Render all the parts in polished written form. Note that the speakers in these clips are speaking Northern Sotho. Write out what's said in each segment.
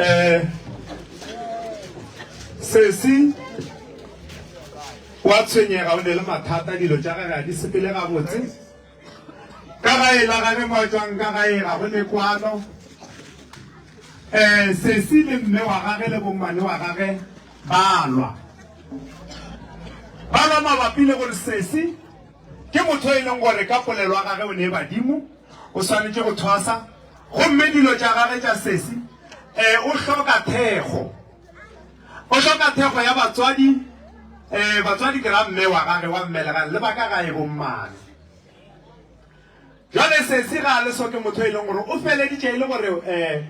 Eh, sesi wa tshwenyega o ne le mathata dilo tša gage ga di sepele gabotse ka gae la gage mo a tšwang ka gae ga go ne kwano um sesi le mme wa gage le bommane wa gage ba lwa ba lwa mabapi le gore sesi ke motho e leng gore ka polelo ya gage o ne badimo o swanetše go thwasa Gomme dilo tša gage tša sesi, ee, o hloka thekgo. O hloka thekgo ya batswadi, ee, batswadi ke ra mme wa gage wa mmelegang le ba ka gae bommane. Jwale sesi ga a le so ke motho e leng gore o feleditše e le gore ee,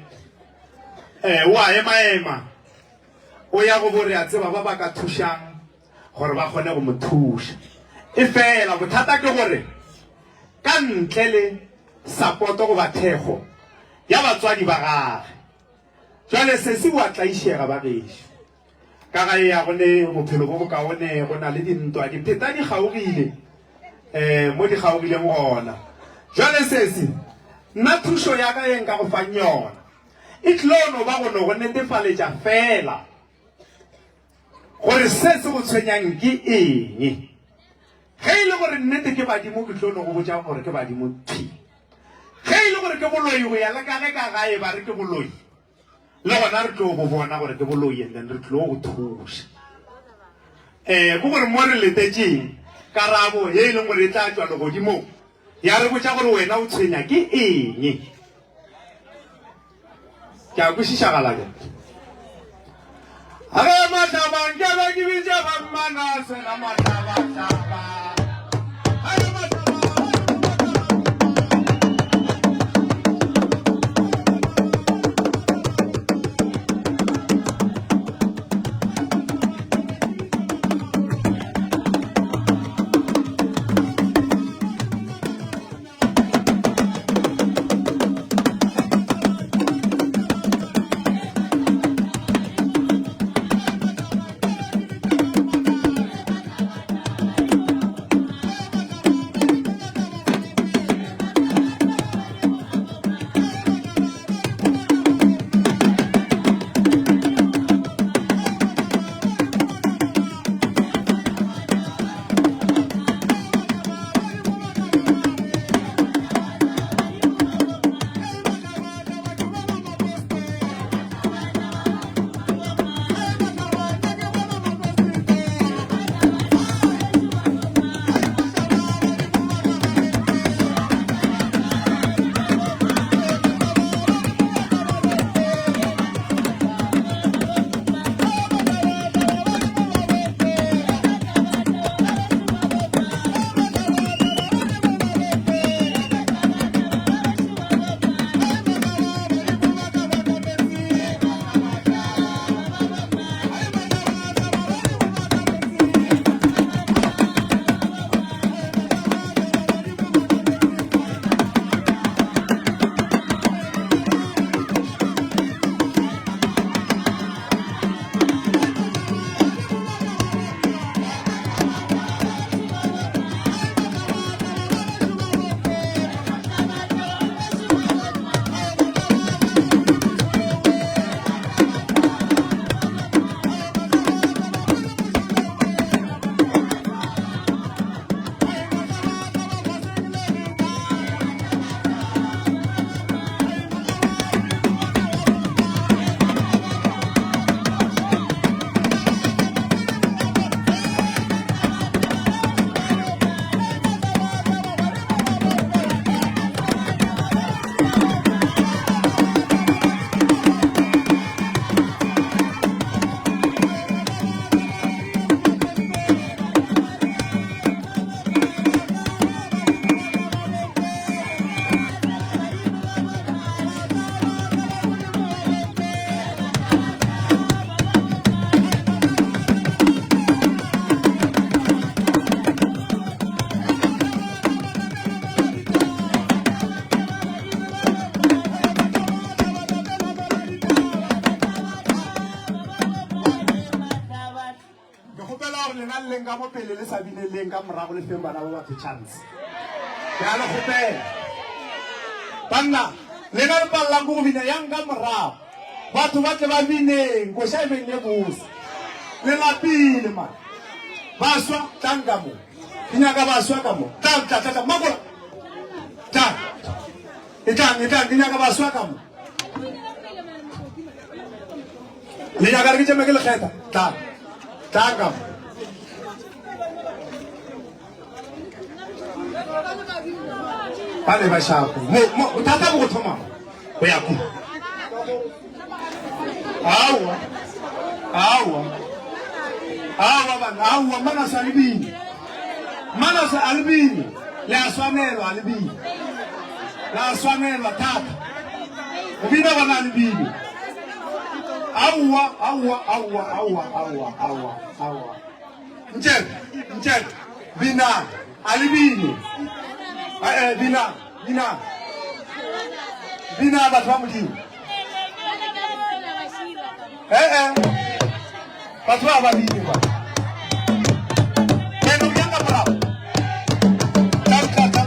ee, o a emaema, o ya go bo re a tseba ba ba ka thušang gore ba kgone go mo thuša. Efela bothata ke gore ka ntle le sapoto goba thekgo ya batswadi ba gage. Jwale sesi o a tlaišega ba gešo. Ka ga ea go ne bophelo bo bokaone, go na le dintwa, dipheta di kgaogile um mo di kgaogileng gona. Jwale sesi, nna thušo ya ka ye nka go fang yona e tlilo no ba go no go netefaletša feela gore se se go tshwenyang ke eng. Ge e le gore nnete ke badimo, ke tlo no go botša gore ke badimo thwi. Ge e le gore ke boloi, go ya le ka ge ka gae ba re ke boloi, le gona re tlo bo bona gore ke boloi and then re tlo go thuša. Um ke gore mo re letetšeng karabo ye e leng gore e tla tšwa legodimong ya re botša gore wena o tshwenya ke eng. Ke a kwešiša galake. A ge mahlaba nke be ke bitša ba mmanase la mahlabahlaba. A ge mahlaba Ke kgopela gore lena le leng ka mo pele le sa bineleng ka morago le feng bana ba batho chance. Ke a le kgopela. Banna, lena le palelang ke go bina yang ka morago. Batho ba tle ba bineng, koša e beng ye bose. Le lapile man. Baswa, tlang ka mo. Ke nyaka baswa ka mo. Tlang, tla, tla, tla. Makola. Tlang. Etlang, etlang, ke nyaka baswa ka mo. Le nyaka re ke tšeme ke le kgetha. Tlang. Tlang ka mo. Ba be ba šapo. Mo, mo, bothata bo go thoma mo. Go ya ku. Aowa. Aowa. Aowa bana, aowa Manase a le bine. Manase a le bine. Le a swanelwa a le bine. Le a swanelwa thata. Go bina gona a le bine. Aowa, aowa, aowa, aowa, aowa, aowa, aowa. Ntšere, ntšere, binang, a le bine. Eh, binang, binang. Binang batho ba Modimo. Eh, eh. Batho ba ba bine ba. Eno bjang ka morago. Tla, tla, tla.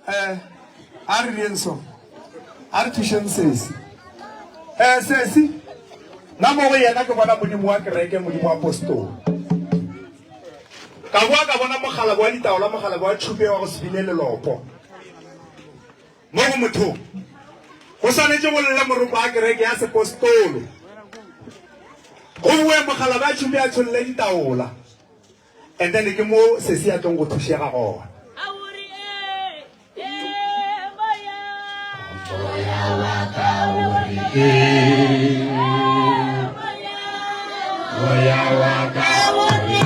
Eh, a re rieng so a re thušeng sesi um sesi nna mo go yena ke bona modimo wa kereke modimo wa postolo ka boa ka bona mogalabo wa ditaola mogalabo wa tšhupe wa go se bine lelopo mo go mothong go swanetše go lle moroko wa kereke ya sepostolo go boe mogalabo wa tšhupe a tsholle ditaola And then ke mo sesi a tlong go thušega gona. Moya wa ka o re ee. Moya wa ka o re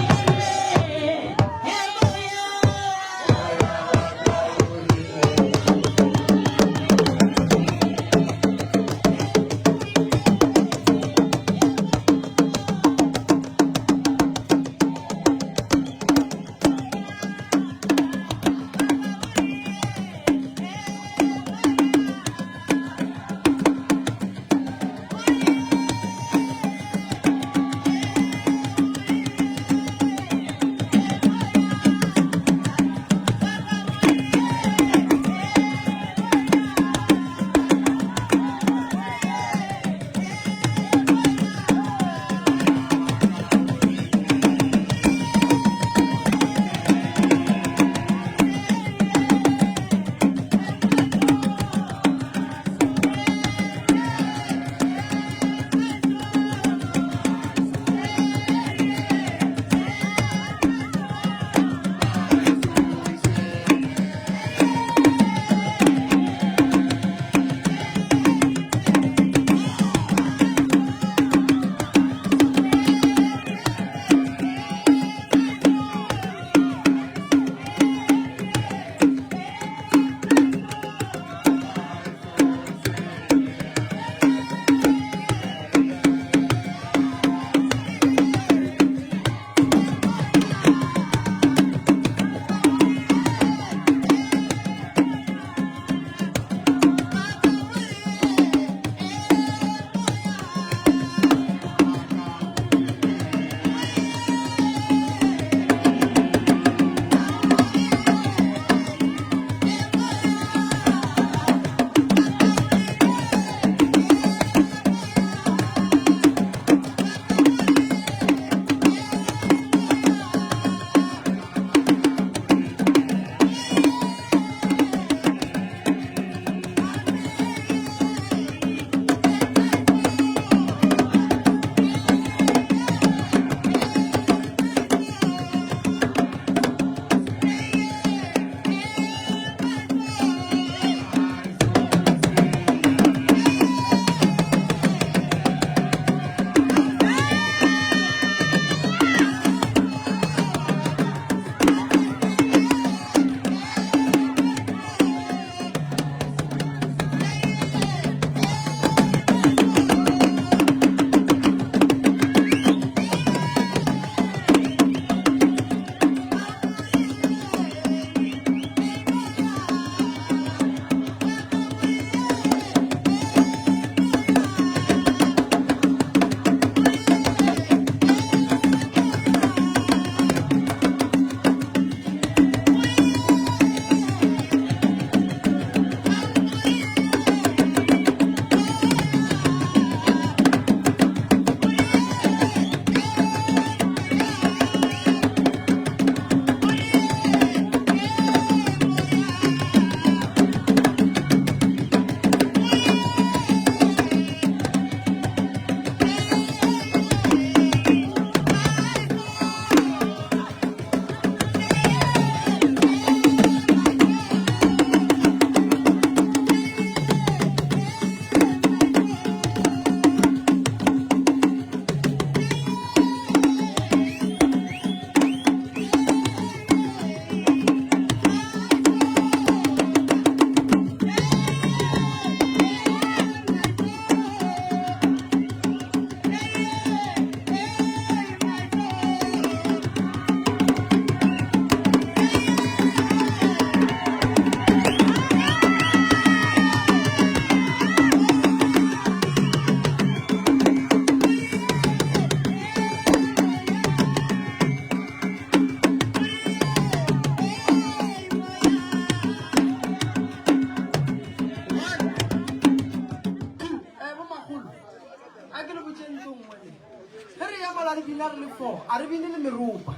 bine le meropa.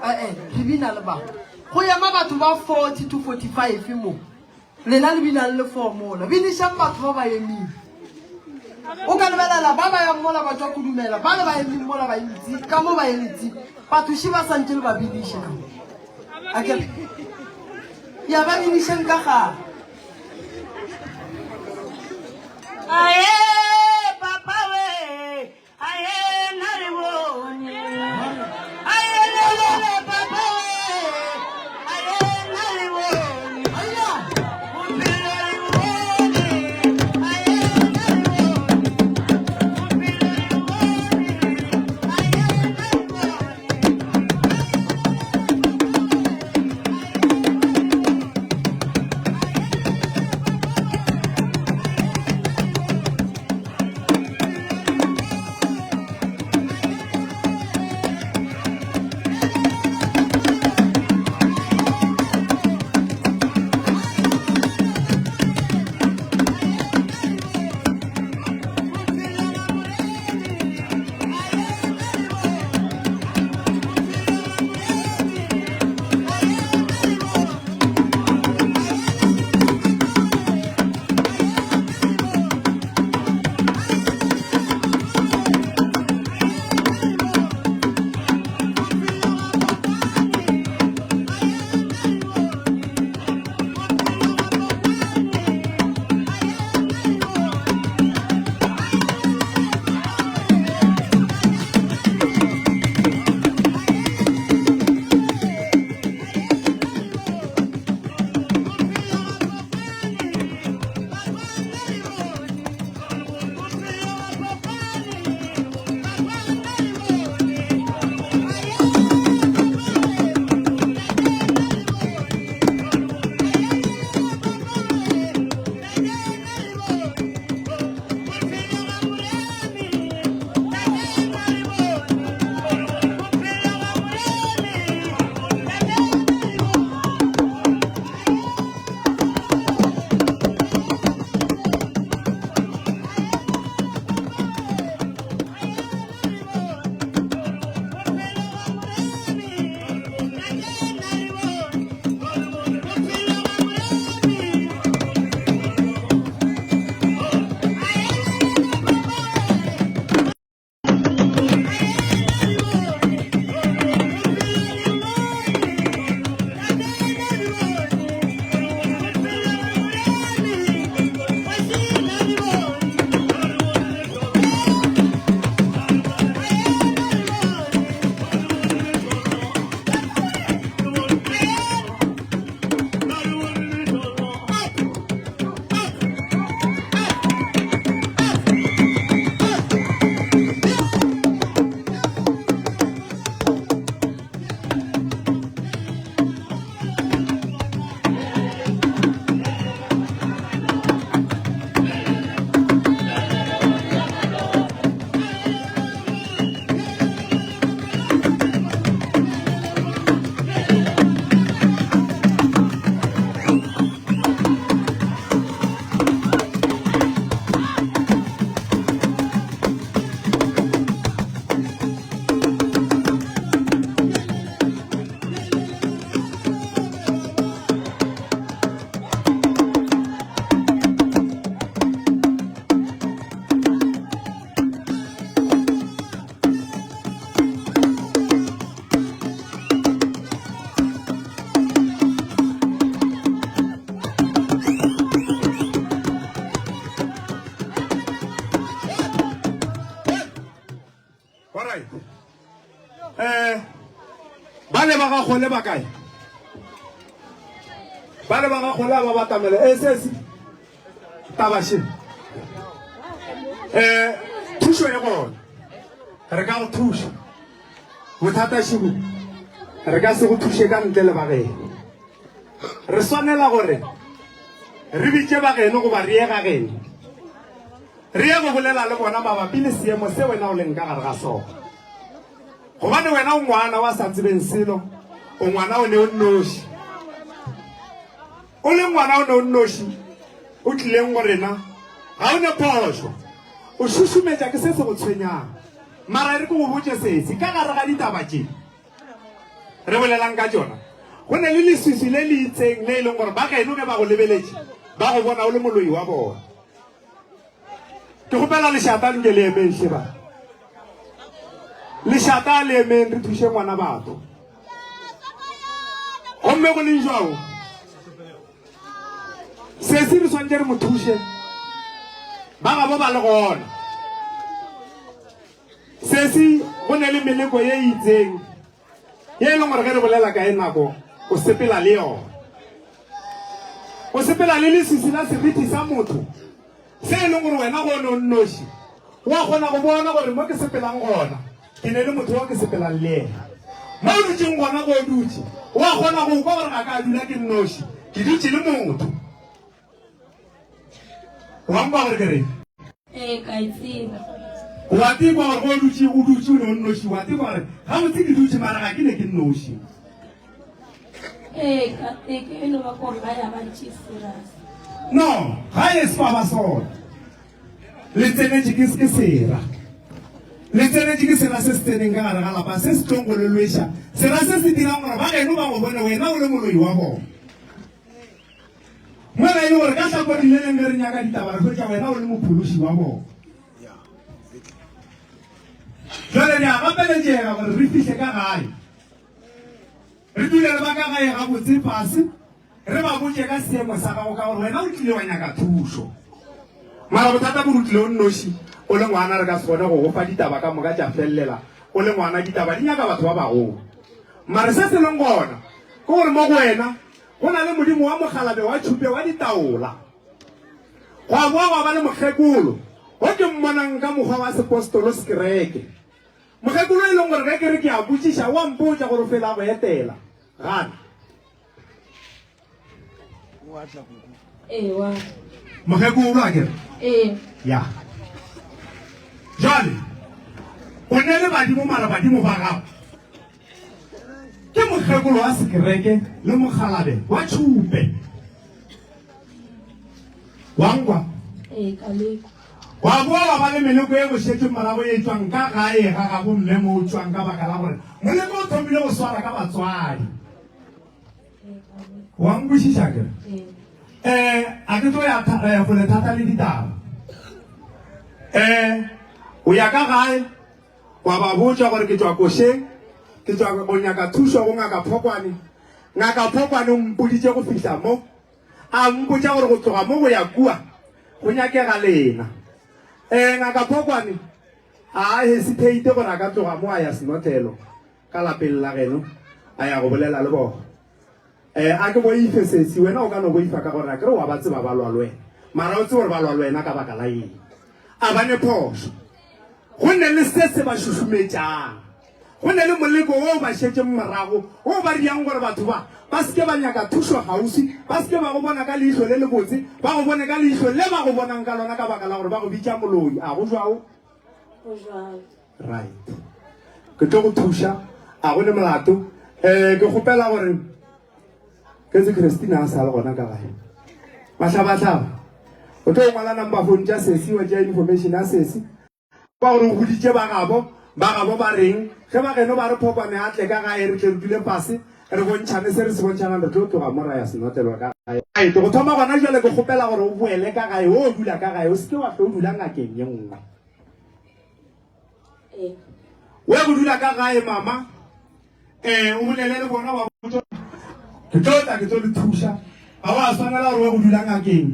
Ee, re bina le ba. Go ema batho ba 40 to 45 mo. Lena le binang le four mola. Binišang batho ba ba emile. O ka lebelela ba ba yang mola ba tšwa kudumela, ba le ba emeng mola ba ntsi, ka mo ba ntsi. Batho še ba santše le ba biniše ka mo. Akere? Ya ba binišeng ka gare. Ae, papa we, ae, na re bone. Ae, le, le, le, papa we, ae, na re bone. Bophelo re bone, ae, na re bone. Bophelo re bone, ae, na re bone. Alright. Eh ba le ba ga gole ba kae? Ba le ba ga gole ba batamele. Eh sesi. Taba še. Eh thušo e gona. Re ka go thuša. Bothata šebo. Re ka se go thuše ka ntle le bageno. Re swanela gore re bitše bageno goba re ye ga geno. Re ye go bolela le bona mabapi le seemo se wena o leng ka gare ga sona. Gobane wena o ngwana wa sa tsebeng selo, o ngwana o ne o nnoši. O le ngwana o ne o nnoši, o tlileng go rena, ga o ne phošo. O šušumetša ke se se go tshwenyang. Mara e re ke go botše sesi, ka gare ga ditaba tše re bolelang ka tšona, go ne le leswiswi le le itseng le e leng gore ba geno ge ba go lebeletše ba go bona o le moloi wa bona. Ke kgopela lešata nke le emeng sheba. Lešata le emeng re thuše ngwana batho. Gomme go leng jwalo, sesi re swanetše re mo thuše. Ba gabo ba le gona. Sesi go ne le meleko ye e itseng ye e leng gore ge re bolela ka e nako o sepela le yona. O sepela le leswiswi la seriti sa motho se e leng gore wena go one o nnoši wa kgona go bona gore mo ke sepelang gona ke ne le motho wa ke sepelang le yena. Mo o dutšeng gona go o dutše wa kgona go kwa gore ga ka dula ke nnoši, ke dutše le motho. Wa nkwa gore ke reng? Ee, ka e tseba. Wa tseba gore go dutše o dutše o ne o nnoši, wa tseba gore gabotse ke dutše mara ga ke ne ke nnoši. Ee, ka teke e no ba gore ba ya ba ntše serious. No, ga e se ba sona. Le tsenetše ke ke sera. Le tsenetše ke sera se se tseneng ka gare ga lapa se se tlong go le lweša. Sera se se dirang gore ba geno ba go bone wena o le moloi wa bona. Mola e le gore ka hlakoreng le leng ge re nyaka ditaba re hwetša wena o le mophološi wa bona. Jwale re a gapeletšega gore re fihle ka gae, re dule le ba ka gae gabotse fase, re ba botše ka seemo sa gago ka gore wena o tlile wa nyaka thušo. Mara bothata bo re tlile o nnoši o le ngwana, re ka se kgone go go fa ditaba ka moka tša felelela o le ngwana. Ditaba di nyaka batho ba bagolo. Mara se se leng gona ke gore mo go wena Go na le modimo wa mokgalabe wa tšhupe wa ditaola. Gwa boa gwa ba le mokgekolo wo ke mmonang ka mokgwa wa sepostolo sekereke. Mokgekolo e leng gore ge ke re ke a botšiša o a mpotša gore o fela a go etela. Gana. Ee, wa. Mokgekolo a ke re? Ee. Ya. Jwale, o ne le badimo mara badimo ba gago Ke mokgekolo wa sekereke le mokgalabe wa tšhupe. Wa nkwa? Ee, ka lekwa. Wa boa wa ba le meleko e go šetšeng morago e tšwang ka gae ga gabo mme mo o tšwang ka baka la gore moleko o thomile go swara ka batswadi. Wa nkwešiša ke? Ee. A ke tlo ya kgole thata le ditaba. Ee, o ya ka gae Wa ba botša gore ke tšwa košeng, ke tšwa go nyaka thušo go Ngaka Phokwane. Ngaka Phokwane o mpoditše go fihla mo, a mpotša gore go tloga mo go ya kua go nyakega lena. Ee, Ngaka Phokwane ga a hesitate gore a ka tloga mo a ya senotlelo ka lapeng la geno a ya go bolela le bona. Ee, a ke boife sesi, wena o ka no boifa ka gore a ke re wa ba tseba ba lwa le wena, mara o tsebe gore ba lwa le wena ka baka la eng. A ba ne phošo. Go ne le se se ba šušumetšang. Go ne le moleko wo o ba šetšeng morago, wo ba riang gore batho ba ba se ke ba nyaka thušo kgauswi, ba se ke ba go bona ka leihlo le lebotse, ba go bone ka leihlo le ba go bonang ka lona ka baka la gore ba go bitša moloi. A go jwao? Go jwalo. Right. Ke tlo go thuša. A go ne molato. Eh, ke kgopela gore ke tse Christina a sa le gona ka gae. Mahlabahlaba. O tlo ngwala number phone tša sesi wa tša information ya sesi. Ba gore o boditše ba gabo, ba gabo ba reng, ge ba geno ba re Phokwane a tle ka gae re tle re dule fase re bontšhane se re se bontšhanang re tlo tloga mo ra ya senotlelo ka gae. Right, go thoma gona jwale ke kgopela gore o boele ka gae, o dula ka gae, o se ke wa hlwe o dula ngakeng ye nngwe. O ye go dula ka gae mama, eh, o bolele le bona wa botša ke tlo tla ke tlo le thuša. Ga wa swanela gore o ye go dula ngakeng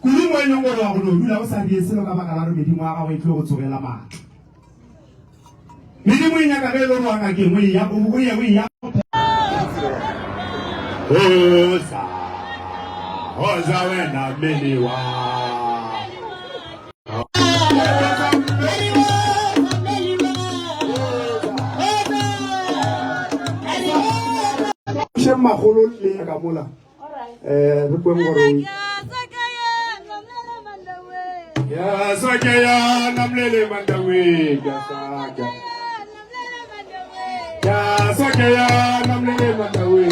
kudu mo e leng gore wa go no dula o sa die selo ka baka la gore medimo ya gago e tlo go tsogela maatla. Medimo e nyaka ge e le gore wa ngakeng o eya o ye o eya Hoza, hoza wena mmele wa. Šeng magolo le ya ka mola. Eh, re kweng gore Ya sake ya namlele mandawe ya sake. Ya sake ya namlele mandawe.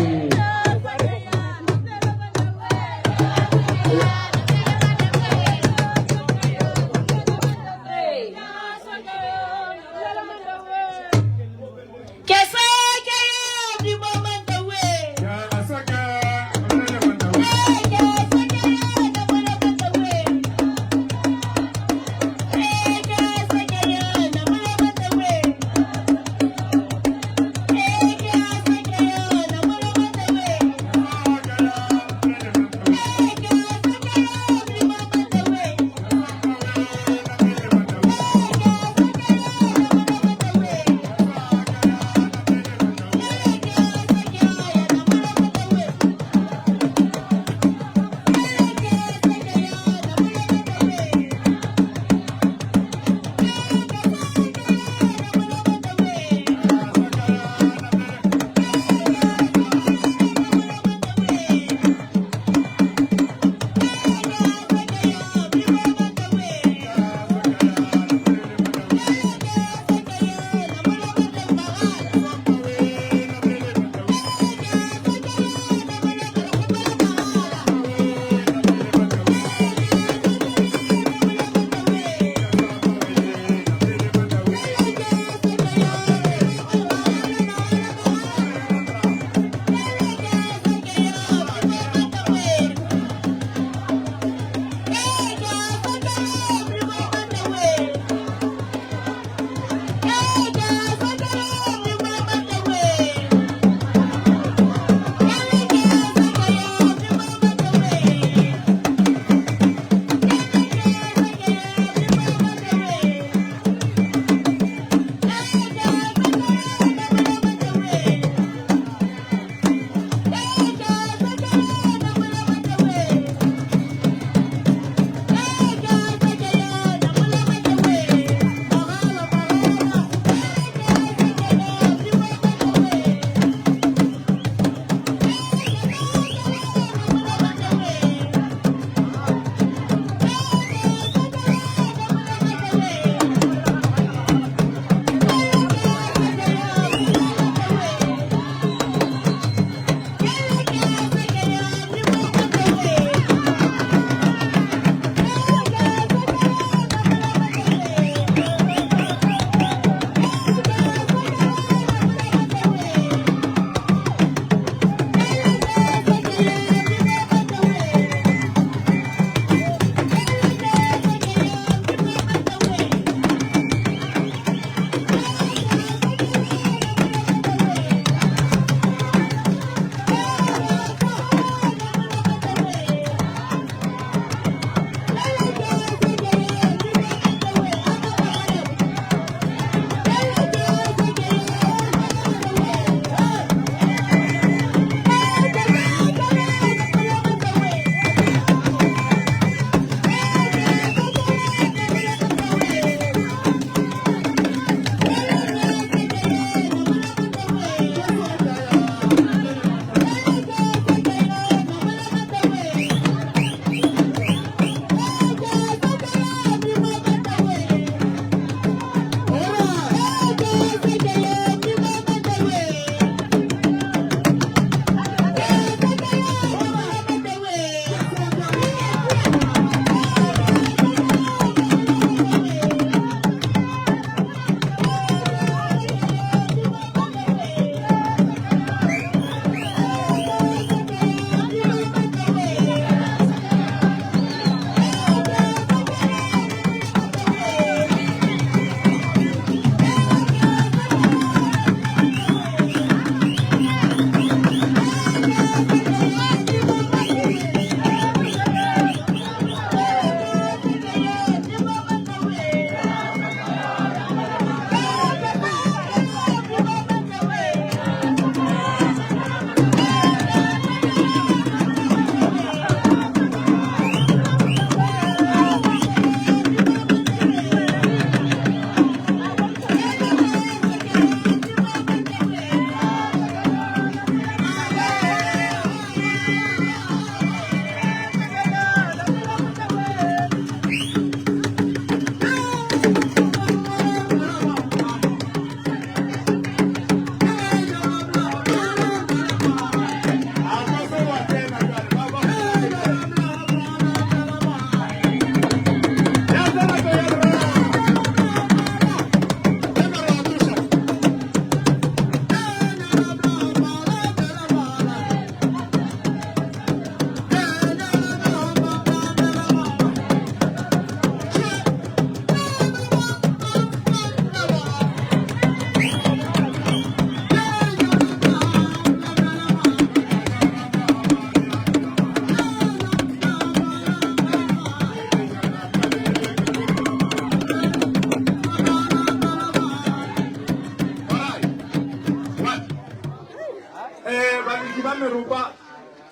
Um baletši ba meropa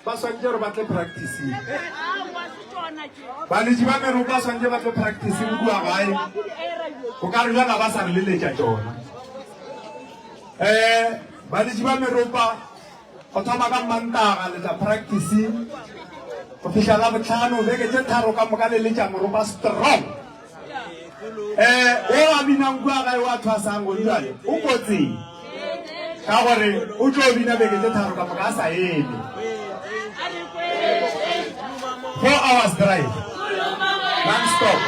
ba swantše gore ba tle practicing. Baletši ba meropa swantše ba tle practicing kua gae. O ka re bjala ba sa re leletša tšona. Um baletši ba meropa go thoma ka Mantaga le tla practicing go fihla Labohlano, beke tše tharo ka moka le letša moropa strong. Eh, o a binang kua gae wa thwasang gone jale o kotsing ka gore o tlo bina beke tse tharo ka moka a sa eme. 4 hours drive non stop.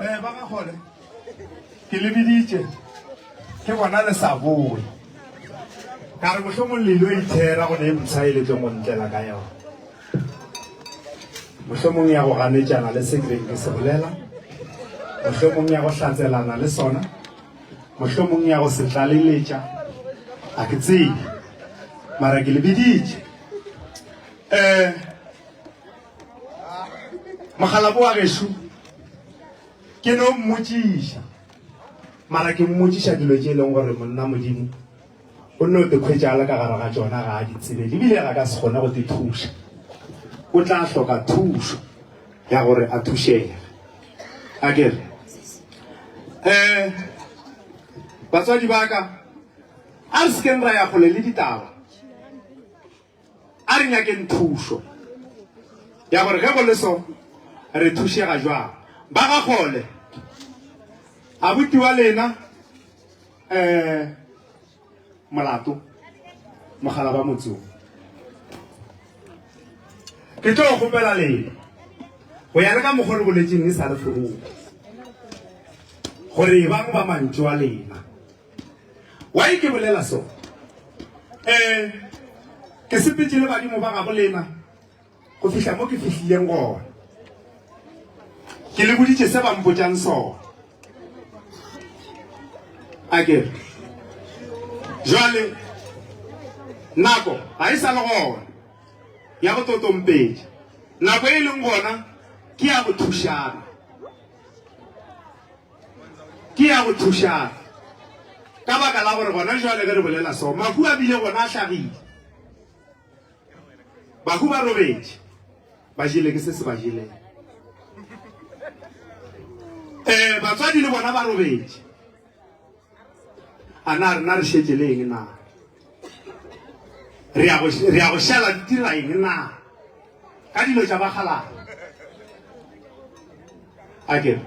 Eh, ba ga kgole ke le biditše ke bona le sa boe ka re mohlomong le ilo ithera go ne e mpsha e le tlong go ntlela ka yona mohlomong ya go ganetšana le se ke beng ke se bolela mohlomong ya go hlatselana le sona mohlomong ya go se tlaleletša a ke tsebe mara ke le biditše um Mokgalabo wa gešo ke no mmotšiša, mara ke mmotšiša dilo tše e leng gore monna Modimo o nno te khwetša a le ka gare ga tšona, ga a di tsebe ebile ga ka se kgone go te thuša. O tla hloka thušo ya gore a thušege. A ke re um batswadi ba ka a re sekeng ra ya kgole le ditaba. A re nyakeng thušo ya gore ge go le so re thušega jwang. Ba ga kgole abuti wa lena um molato mogala ba motsong ke tlo kgopela lena go ya le ka mokgwa re boletseng e sa le forong gore e bang ba mantšu a lena Why ke bolela so? Eh, ke sepetše le badimo ba gabo lena go fihla mo ke fihlileng gona. Ke le boditše se ba mpotšang sona. A ke re, jwale nako ga e sa le gona ya go totompetša. Nako e leng gona ke ya go thušana. Ke ya go thušana ka baka la gore gona jwale ge re bolela so, mahu a bile gona a hlagile. Bahu ba robetše, ba jele ke se se ba jeleng. Um batswadi le bona ba robetše. A na rena re šetše le eng na? Re ya go re ya go šala di dira eng na? Ka dilo tša bakgalabje. A ke re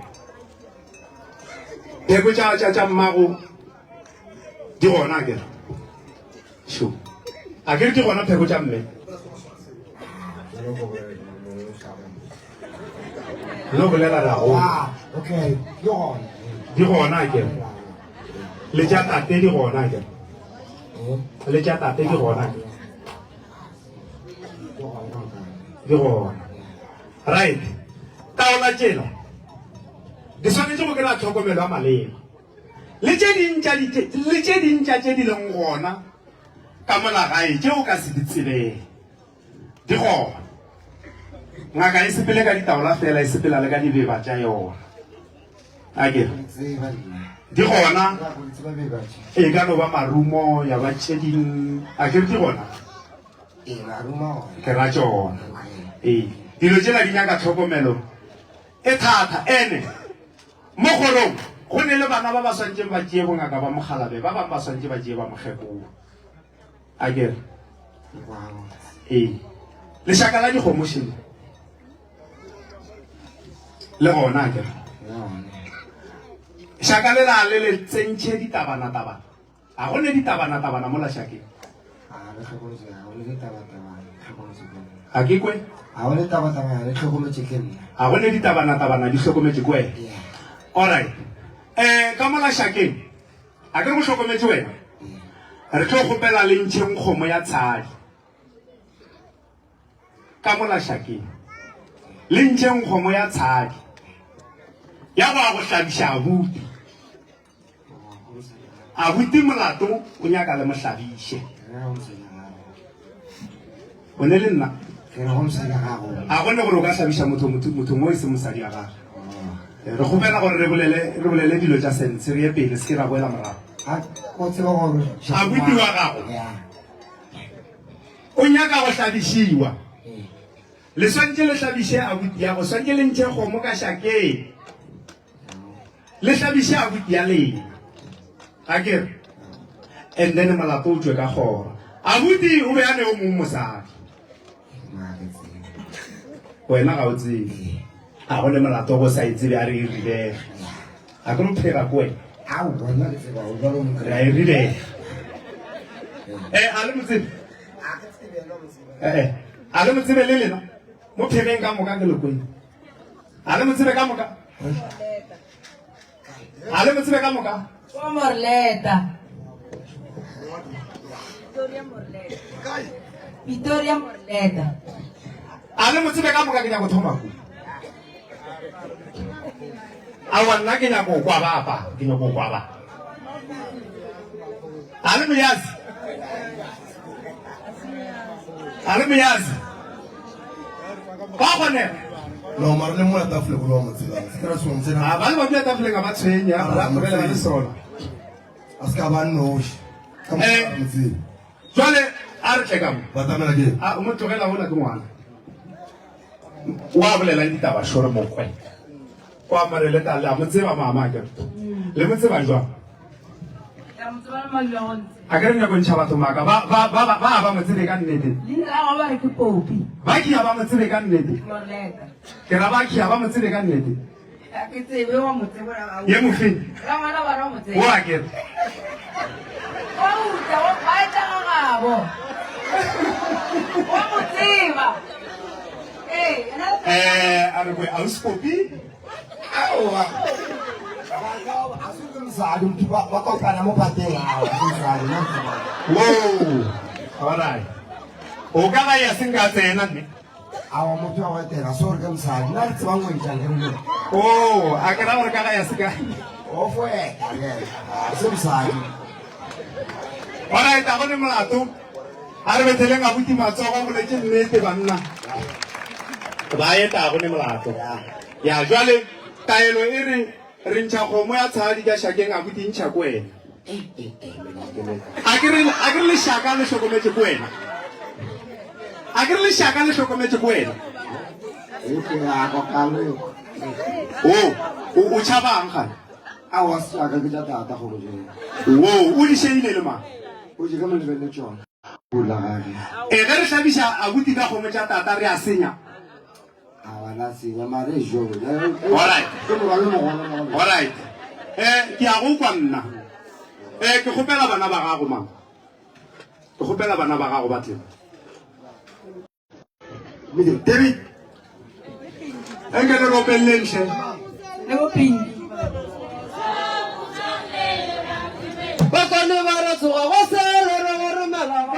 pheko tša tša tša mmago di gona a ke re. Šo. A ke re ke gona pheko tša mme? No bolela ra go. Ah, okay, di gona. Di gona ke. Le tša tate di gona ke. Le tša tate di gona ke. Di gona. Right. Taola tšela. Di swanetše go kry-a tlhokomelo ya maleba. Le tše ding tša le tše ding tša tše di leng gona ka mola gae tše o ka se di tsebeng di gona. Ngaka e sepele ka ditaola fela, e sepela le ka dibeba tša yona. A ke re di gona, e ka no ba marumo ya ba tše ding, a ke re di gona. Ke ra tšona. Ee, dilo tšela di nyaka tlhokomelo e thata. Ene Mo kgorong go ne le bana ba ba swantšeng ba tšee bongaka ba mokgalabe, ba bangwe ba swantše ba tšee ba mokgekolo. A ke re? Ee. Lešaka la dikgomo šele le gona, a ke re? Šaka le la le le tsentšhe ditabana-tabana. A go ne ditabana-tabana mo lašakeng? A ke kwe? A go ne tabatabana le hlokometše ke nna. A go ne ditabana-tabana di hlokometše ke wena? Alright. Eh, ka mo lašakeng, a ke re go hlokometše wena? Re tlo kgopela le ntšheng kgomo ya tshadi. Ka mo lašakeng, le ntšheng kgomo ya tshadi. Ya go ya go hlabiša abuti. Abuti molato o nyaka le mohlabiše. O ne le nna. A go ne gore o ka hlabiša motho motho motho mo e se mosadi ya gagwe. Re kgopela gore re bolele re bolele dilo tša sense re ye pele se ke ra boela morago. Abuti wa gago o nyaka go hlabišiwa. Le swantše le hlabiše abuti ya go swantše le ntšhe kgomo ka šakeng. Le hlabiše abuti ya lena. Ga ke re? And then molato o tšwe ka kgoro. Abuti o be a ne o mong mosadi. Wena ga o tsebe. A go ne molato go sa e tsebe a re e rilege. A ke re o phega ko wena. Re a e rilege. Eh, a le mo tsebe? Eh, eh, a le mo tsebe le lena? Mo phegeng ka moka ke lekweng. A le mo tsebe ka moka? A le mo tsebe ka moka? Wa Morleta. Victoria Morleta. A le mo tsebe ka moka ke nyako thoma ku. Aowa nna ke nyako kwa ba apa, ke nyako kwa ba. A le moyazi? A le moyazi? Ba kgonega. No, mara le mola tafole go loa motsela. Se kra song tsena. A ba le ba dula tafoleng ga ba tshwenye, a ba tlogele ba le sola. A se ka ba noši. Ka mo Eh. motsela. Jwale a re tle ka mo. Ba tamela ke. A o mo tlogela ona ke ngwana. Wa bolelang ditaba shore mokwe. Kwa mare le tla le a mo tseba mama ke. Le mo tseba jwang? A ke re nyako ntšha batho maaka ba ba ba ba ba ba mo tsebe ka nnete. Leina la gagwe ba re ke Popi. Ba kia ba mo tsebe ka nnete. Lorleta. Ke ra ba kia ba mo tsebe ka nnete. Ga ke tsebe wa mo tseba ra Ye mofeng. Ra ngwana ba ra mo tseba. O a ke re. Wa uta wa ba etla ga gabo. Wa mo tseba. Ee, ena Eh, a re kwe ausi Popi. Aowa. A se ke mosadi motho ba ba kopana mo pateng aowa ke mosadi nna ke tseba. Whoa. All right. O ka ba ya seng ka tsena mme. Aowa motho wa go etela se gore ke mosadi nna re tseba ngwetša ke rile. Oh, a ke ra gore ka ga ya se ka. O fo eta le yena a se mosadi. All right, a go ne molato. A re betheleng abuti matsogo boletše nnete banna. Ba eta go ne molato. Ya jwale taelo e re re ntšha kgomo ya tshadi ka šakeng abuti ntšha ko wena. A ke re a ke re lešaka le hlokometše ko wena. A ke re lešaka le hlokometše ko wena. O o o tšhabang gane? Aowa saka ke tša tata kgomo tšeo. Wo o di šeile le mang? O je ka mo lebelele tšona. Pula gage. E ge re hlabiša abuti ka kgomo tša tata re a senya. Aowa la senya mare e jo. Alright. Ke morwalo mogolo mo. Alright. Eh ke a go kwa nna. Eh ke kgopela bana ba gago mama. Ke kgopela bana ba gago ba tle mo. David, enke le ropelleng hle. Le bo Pinky. Bakwane ba re tsoga go se re re go romela ba.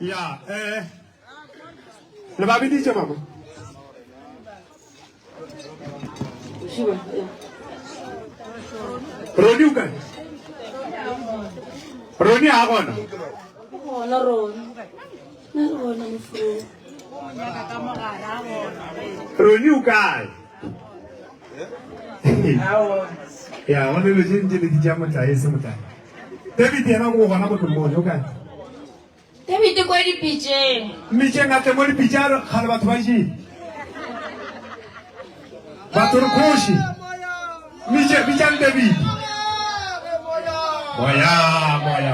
Ya, eh, le ba biditše mama? Roni o kae? Roni a gona? Gona Roni. Nna re gona mofro. Roni o kae? Ya, go le tše ntše le di tša motlae se motlae. David yena o gona mo ke mmone o kae? David ko dipitšeng. Mmitšeng a tle mo dipitša a re kgale batho ba jele. Batho re kgoši. Mmitše bitšang David. Moya, moya.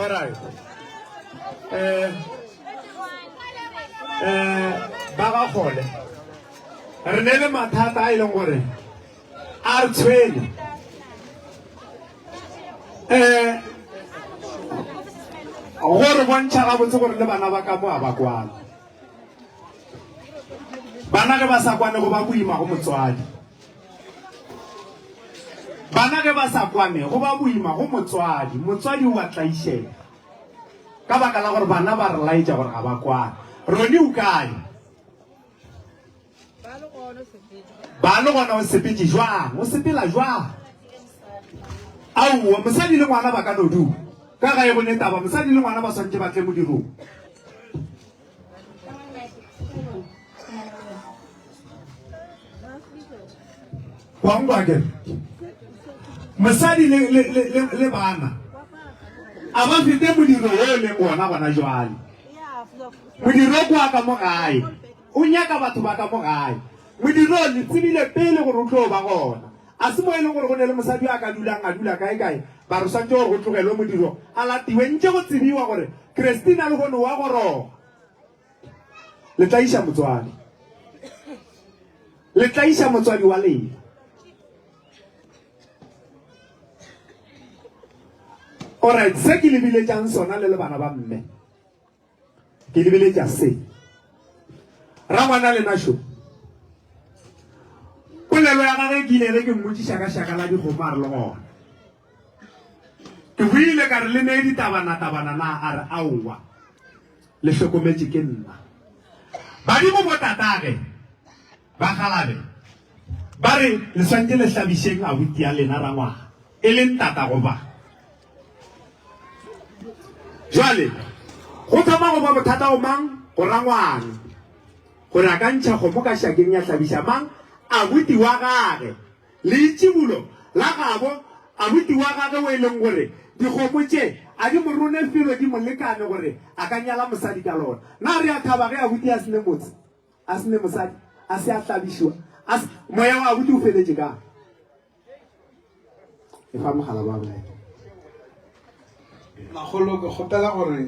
All right. Eh eh ba ga kgole. Re ne le mathata a e leng gore a re tshwenye. Eh go re bontšha gabotse gore le bana ba ka mo a ba kwana. Bana ge ba sa kwane go ba boima go motswadi. Bana ge ba sa kwane go ba boima go motswadi. Motswadi o a tlaišega ka baka la gore bana ba re laetša gore ga ba kwane. Roni o kae? Ba le gona o sepetše jwang? O sepela jwang? Aowa, mosadi le ngwana ba ka no dula. Ka gae go ne taba, mosadi le ngwana ba swantše ba tle modirong. Wa nkwa ke? Mosadi le, le, le, le, le bana a ba fete modiro wo o leng gona gona jwale. Modiro ke wa ka mo gae, o nyaka batho ba ka mo gae. Modiro le tsebile pele gore o tlo ba gona. A se mo e leng gore go ne le mosadi yo a ka dulang a dula kae-kae, ba re swantše gore go tlogelwe modiro a latiwe ntše go tsebiwa gore Christina lehono o a goroga. Le tlaiša motswadi. Le tlaiša motswadi wa lena. Alright, se ke le biletšang sona le le bana ba mme. Ke lebeletša se. Rangwana lena šo. Polelo ya gage ke ile ge ke mmotšiša ka šaka la dikgomo a re le gona. Ke buile ka re le nee ditabana-tabana na a re aowa. Le hlokometše ke nna. Badimo bo tatage ba galabe ba re le swantše le hlabišeng abuti ya lena rangwaga e leng tatago ba. Jwale go thoma go ba bothata go mang? Go rangwane gore a ka ntšha kgomo ka šakeng ya hlabiša mang? Abuti wa gage. Leitšibulo la gabo abuti wa gage o e leng gore dikgomo tše a di mo rone felo di mo lekane gore a ka nyala mosadi ka lona. Na re a thaba ge abuti a se ne motse, a se ne mosadi, a se a hlabišiwa, a se, moya wa abuti o feletše kae? E fa mogala ba bolela. Makgolo ke kgopela gore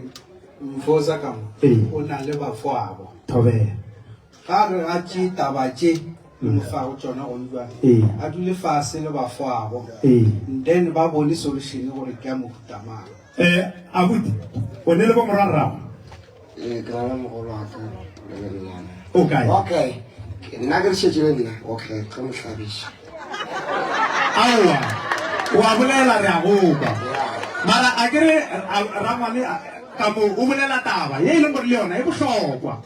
mfosa ka mo o na le bafoabo. Thobela. Ga re ga tše taba tše le mo fago tšona gone jwale. A dule fase le bafoabo. Then ba bone solution gore ke ya mohuta mang. Eh abuti o ne le bo morwa rrago? Ee, ke na le mogolo wa ka le le nnyane. O kae? Okay. Nna ke re šetše le nna. Okay, tlo mo hlabiša. Aowa, o a bolela re a go kwa. Mara a ke re rangwane ka mo o bolela taba ye e leng gore le yona e bohlokwa.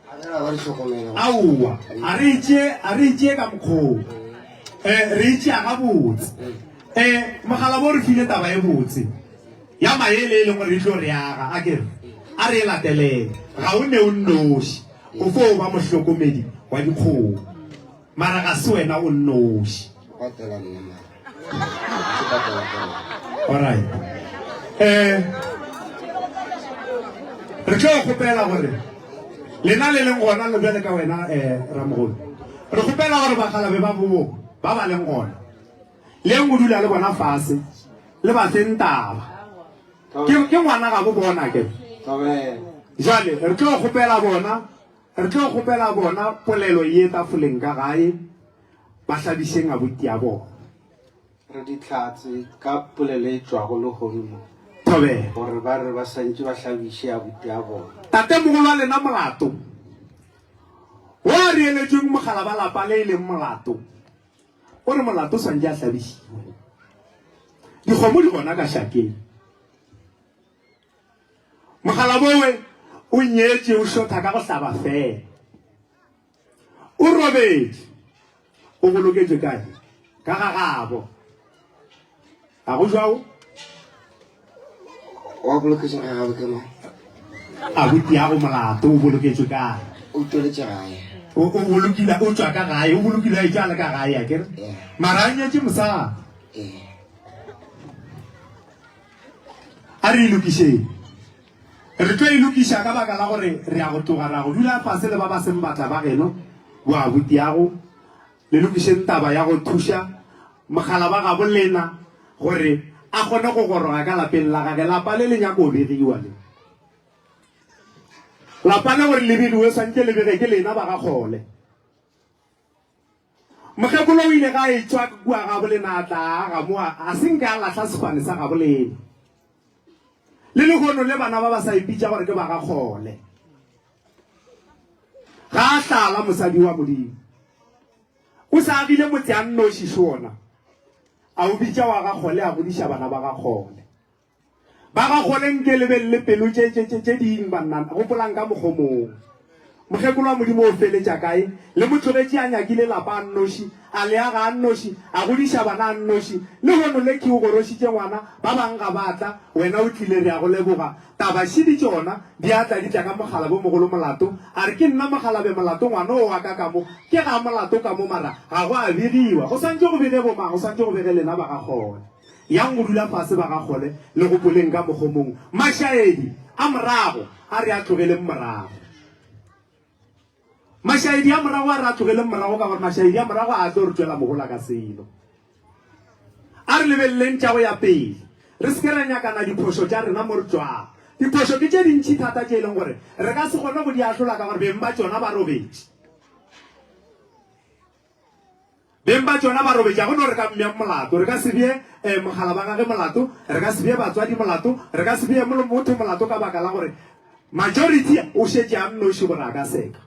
A re ba di hlokomela. Aowa, a re e tšee a re e tšee ka mokgoo. Eh, re e tšea gabotse. Eh, mogala bo re file taba e botse ya maele e leng gore e tlo re aga a kere a re e latelele ga o ne o nnoši o fo ba mohlokomedi wa dikgomo mara ga se wena o nnoši. Patela nna mara. Ke patela ka nna. Alright. Eh re tlo kgopela gore lena le leng gona le bjale ka wena eh ramogolo re kgopela gore bagalabe ba bo ba ba leng gona Le yeng go dula le bona fase, le ba feng taba. Ke, ke ngwana gabo bona ke. Jwale re tlo kgopela bona, re tlo kgopela bona polelo ye tafoleng ka gae, ba hlabišeng abuti ya bona. Re dihlatse ka polelo e tšwago lehono mo. Thobela. Gore ba re ba santše ba hlabiše abuti ya bona. Tatemogolo wa lena molato wo a re eletšweng mogala ba lapa le e leng molato. O re molato swantše a hlabišiwe. Dikgomo di gona ka šakeng. Mogalabowe o nyetše o šotha ka go hlaba fela. O robetše. O boloketšwe kae? Ka ga gabo. Ga go jwao? Wa boloketše ga gabo ke mang? Abuti ya go molato o boloketšwe kae? O tšweletše gae. O o bolokile o tšwa ka gae, o bolokile a etšwa a le ka gae a kere? Yeah. Mara a nyetše mosadi. Ee. A re e lokišeng. Re tlo e lokiša ka baka la gore re ya go tloga ra go dula fase le ba ba seng batla ba geno, bo abuti ya go. Le lokišeng taba ya go thuša mogala wa gabo lena gore a kgone go goroga ka lapeng la gage. Lapa le le nyako begiwa le. Lapa le gore le begiwe swantše le bege ke lena ba ga kgole. Mokgekolo o ile ga a etšwa kua gabo lena a tla aga mo a se nke a lahla sefane sa gabo lena. Le lehono le bana ba ba sa ipitša gore ke ba ga kgole. Ga a hlala mosadi wa Modimo. O sa agile motse a nnoši šona. A o bitša wa ga kgole a godiša bana ba ga kgole. Ba ga kgole nke le beng le pelo tše tše tše tše ding banna gopolang ka mokgomong. Mokgekolo wa Modimo o feletša kae? Le mo tlogetše a nyakile lapa a nnoši, a le aga a nnoši, a godiša bana a nnoši. Lehono Lucky o gorošitše ngwana, ba bang ga ba tla, wena o tlile, re a go leboga. Taba šidi tšona, di a tla di tla ka mokgalabje mogolo molato. A re ke nna mokgalabje molato ngwana o wa ka ka mo, ke ga molato ka mo mara ga go a begiwa. Go swantše go bege bomang? Go swantše go bege lena ba ga Kgole. Yang go dula fase ba ga Kgole le gopoleng ka mokgomong. Mašaedi a morago a re a tlogeleng morago. Mašaedi a morago a re a tlogeleng morago ka gore mašaedi a morago a tlo re tšwela mohola ka selo. A re lebeleleng tša go ya pele. Re se ke ra nyakana diphošo tša rena mo re tšwago. Diphošo ke tše dintši thata tše e leng gore re ka se kgone go di ahlola ka gore beng ba tšona ba robetše. Beng ba tšona ba robetše, ga go no re ka mmea molato. Re ka se bee eh, mogala ba gage molato, re ka se bee batswadi molato, re ka se bee motho molato ka baka la gore majority o šetše a nnoši gore a ka seka.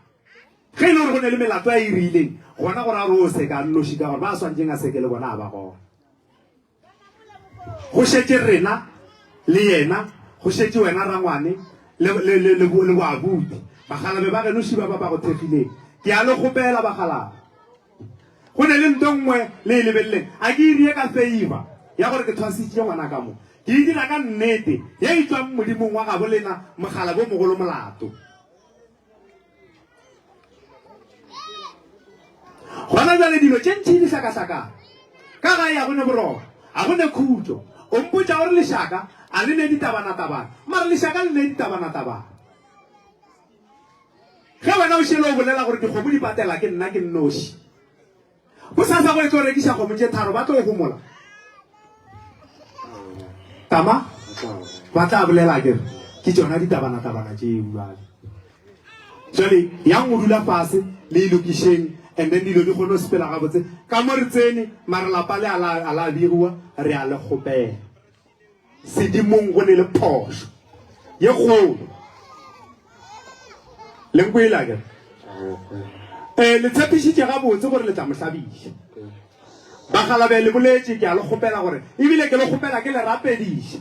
Ge e le gore go ne le melato a e rileng, gona go ra gore o seka a nnoši ka gore ba swantšeng a seke le bona a ba gona. Go šetše rena le yena, go šetše wena rangwane le, le, le, le, le boabuti, bagalabe ba geno šiba ba ba go thekgileng. Ke a le kgopela bagalabe. Go ne le nto nngwe le e lebeleleng. A ke irie ka favor ya gore ke thwasitše ngwana ka mo. Ke e dira ka nnete ye e tšwang Modimong wa gabo lena, mogalabe o mogolo molato. Gona bjale dilo tše ntši di hlakahlakana. Ka gae ga go ne boroko, ga go ne khutšo. O mpotša gore lešaka a le ne ditabanatabana, mara lešaka le ne ditabanatabana. Ge wena o šele o bolela gore dikgomo di patela ke nna ke nnoši, Bosasa go e tlo rekiša kgomo tše tharo, ba tlo homola. Tama, ba tla bolela ke re, ke tšona ditabana-tabana tšeo bjale. Jwale yang go dula fase le e lokišeng and then dilo di kgone go sepela gabotse. Ka mo re tsene, mara lapa le a la, a la begiwa, re a le kgopela. Sedimong go ne le phošo ye kgolo. Le nkwele akere? Eh, le tshepišitše gabotse gore le tla mo hlabiša. Bagalabe le boletše, ke a le kgopela gore, ebile ke le kgopela ke le rapediša,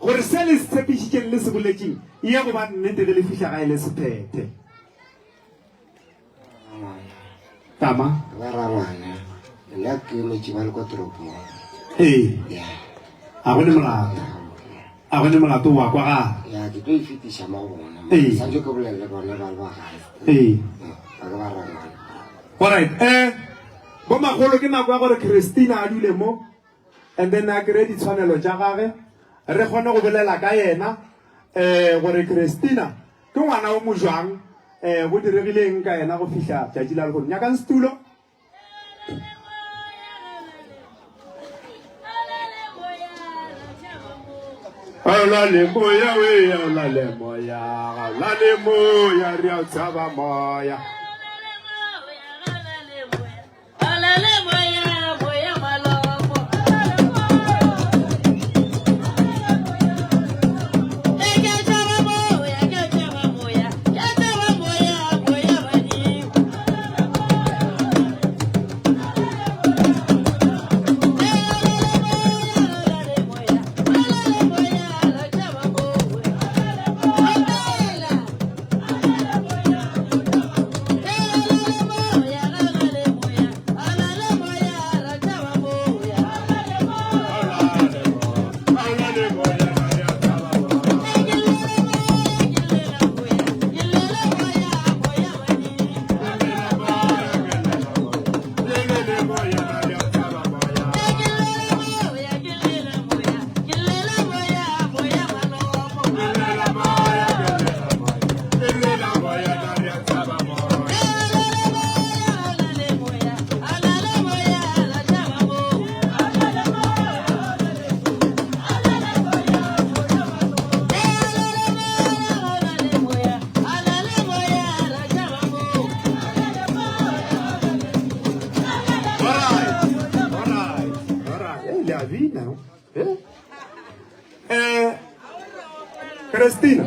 gore se le se tshepišitšeng le se boletšeng e ye go ba nnete ge le fihla gae le se phethe. Tama. Ba rangwana. Nna ke emetše ba le kwa toropong. Ee. Ya. A go ne molato. A go ne molato wa kwagala. Ya, ke tlo e fetiša mo go bona. Ee. Santse ke bolele le bona ba le ba gae. Ee. Ba ke ba rangwana. Alright, eh bo magolo ke nako ya gore Christina a dule mo and then a kry ditshwanelo tša gage re kgone go bolela ka yena eh gore Christina Ke ngwana o mojwang? Eh, go diregile eng ka yena go fihla tšatši la lehono? Nyakang setulo. Olale moya we, olale moya, olale moya, re a o tshaba moya. Eh, Christina.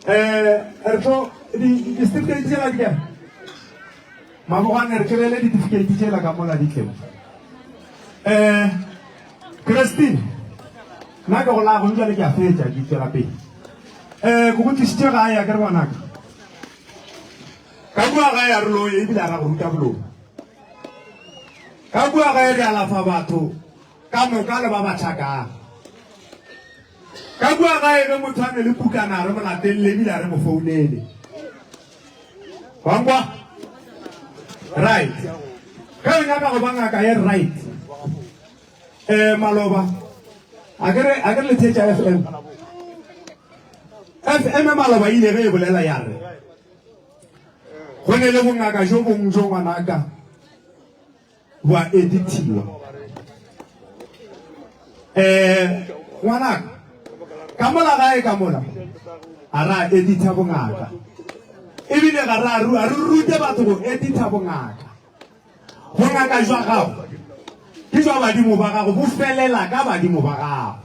Eh, re tlo di di certificate tsela di kae? Mabogwane re kry-ele di-certificate tsela ka mola di tlemo. Eh, Christine, nna ke go la go jale ke a fetša ke tswela pele. Eh, ke go tlišitše gae a ke re ngwanaka. Ka kua gae a re loye ebile a ra go ruta boloi. Ka kua gae re alafa batho ka moka le ba ba hlakang. Ka kua gae ge motho a ne le pukana a re mo latelele ebile a re mo founele. Wa nkwa? Right. Ge o nyaka go ba ngaka ye right. Eh maloba a ke re a ke re le theetša FM. FM maloba ile ge e bolela ya re go ne le bongaka jo bongwe jo ngwanaka bo a edithiwa. Eh ngwanaka ka mola gae ka mola a ra editha bongaka ebile ga ra re rute batho go editha bongaka. Bongaka jwa gago ke jwa badimo ba gago, bo felela ka badimo ba gago.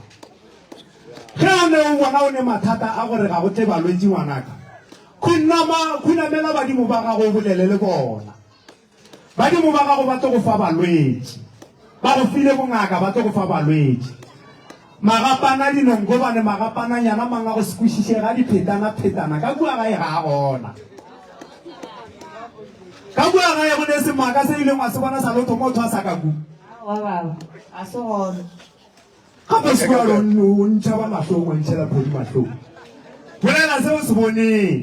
Ge o ne o bona o ne mathata a gore ga go tle balwetši ngwanaka, khunama, khunamela badimo ba gago o bolele le bona. Badimo ba gago ba tlo go fa balwetši. Ba go file bongaka, ba tlo go fa balwetši. Magapana, dinongobane, magapananyana mang a go se kwešišege a diphetana-phetana ka kua gae ga a gona. Ka kua gae go ne semaka se ileng wa se bona sa lotho mo thwasa ka ku. Aowa baba, ga se gona. Gape o se ke wa re o ntšha ba mahlong, wa ntšhela phodi mahlong. Bolela se o se boneng.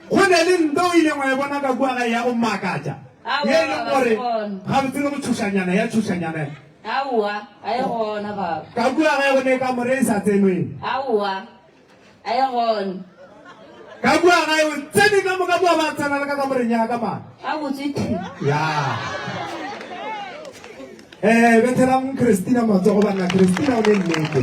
Go ne le nto o ileng wa e bona ka kua gae ya go makatša, Aowa, ye e leng baba, gore se gona. gabotse le go tšhošanyana ya tšhošanyana. Aowa, ga e gona baba. Ka kua gae go ne kamore e sa tsenweng. Aowa, ga e gona. Ka kua gae o tsene ka moka boa ba tsena le ka kamoreng ya ka mane. Gabotse thwi. Ya. Eh, bethelang Christina matsogo banna, Christina o ne nnete.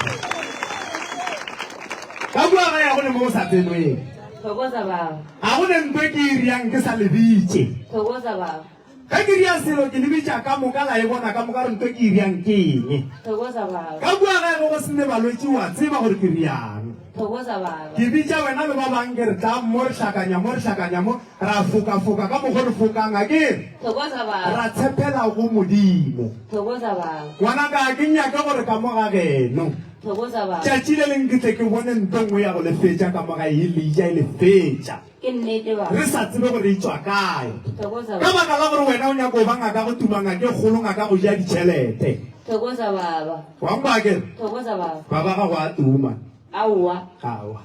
Ka kua gae ga go ne mo go sa tsenweng. Thokoza baba. Ga go ne nto e ke e riang ke sa le bitše. Thokoza baba. Ge ke ria selo ke le bitša ka moka la e bona ka moka gore nto e ke e riang ke eng. Thokoza baba. Ka kua gae go go se ne balwetši wa tseba gore ke riang. Thokoza baba. Ke bitša wena le ba bang ke re tlang mo re hlakanya mo re hlakanya mo ra fokafoka ka mokgo re fokang a ke re Thokoza baba. ra tshepela go Modimo. Thokoza baba. Ngwanaka ga ke nyake gore ka mo ga geno Thokoza baba. tšatši le leng ke tle ke bone nto nngwe ya go le fetša ka mo gae e le ja e le fetša Ke nnete baba. re sa tsebe gore e tšwa kae. Thokoza Ka baba. baka la gore wena o nyaka go ba ngaka go tuma ngaka e kgolo ngaka go ja ditšhelete. Thokoza baba. Wa nkwa a ke re Thokoza baba. baba gago a tuma. Aowa. Aowa.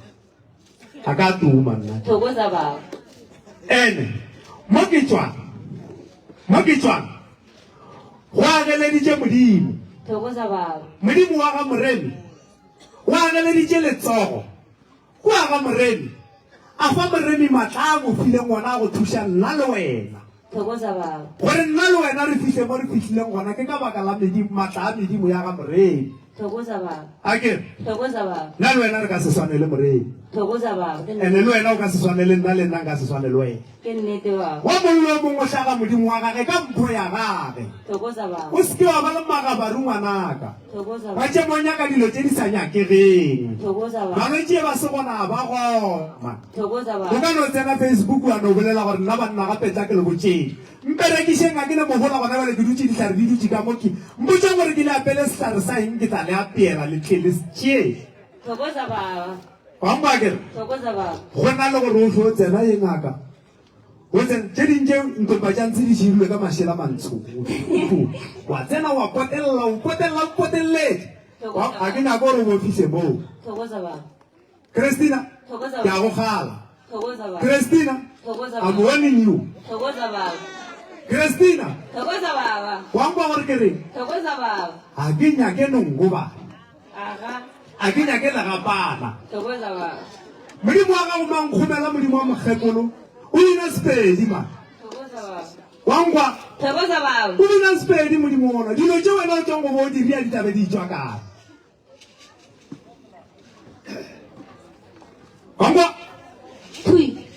Ga ka tuma nna. Thokoza baba. Ene mo ke tšwang, mo ke tšwang, go ageleditše Modimo. Thokoza baba. Modimo wa ga Moremi o ageleditše letsogo kua ga Moremi, a fa Moremi matla a mo fileng ona a go thuša nna le wena. Thokoza baba. Gore nna le wena re fihle mo re fihlileng gona ke ka baka la medimo, matla a medimo ya ga Moremi. Thokoza baba. A ke re, Thokoza baba. nna le wena re ka se swane le Moremi. Thokoza baba. Ke Ene le wena o ka se swane le nna, le nna nka se swane le wena. Ke nnete baba. Wa mong le o mong o hlaga Modimo wa gage ka mpho ya gage. Thokoza baba. O se ke wa ba le magabaru ngwanaka. Thokoza baba. Wa tše mo nyaka dilo tše di sa nyakegeng. Thokoza baba. Malwetši e ba se gona a ba gona. Thokoza baba. O ka no tsena Facebook wa no bolela gore nna banna gape tla ke le botšeng. Mperekišeng ga ke ne mohola gona bjale ke dutše dihlare di dutše ka mo ke. Mpotšeng gore ke le apele sehlare sa eng ke tla le apeela le tle le se tšee. Thokoza baba. Wa nkwa akere? Thokoza baba. Go na le gore o hlo tsena ye ngaka. O tsena tše ding tše ntopa tša ntshe di širilwe ka mašela mantsho. Wa tsena wa potelela o potelela o potelletše. Ga ke nyake gore o bo fihle moo. Thokoza baba. Christina, ke a go kgala. Christina, I'm warning you. Christina, wa nkwa gore ke reng? Ga ke nyake nongoba. Ga ke nyake legapana. Modimo wa gago mankgomela, modimo wa mokgekolo, o bina Sepedi ma. Wa nkwa? O bina Sepedi modimo ona. Dilo tše wena o tšwang go bo o di ria di tla be di tšwa kae? Wa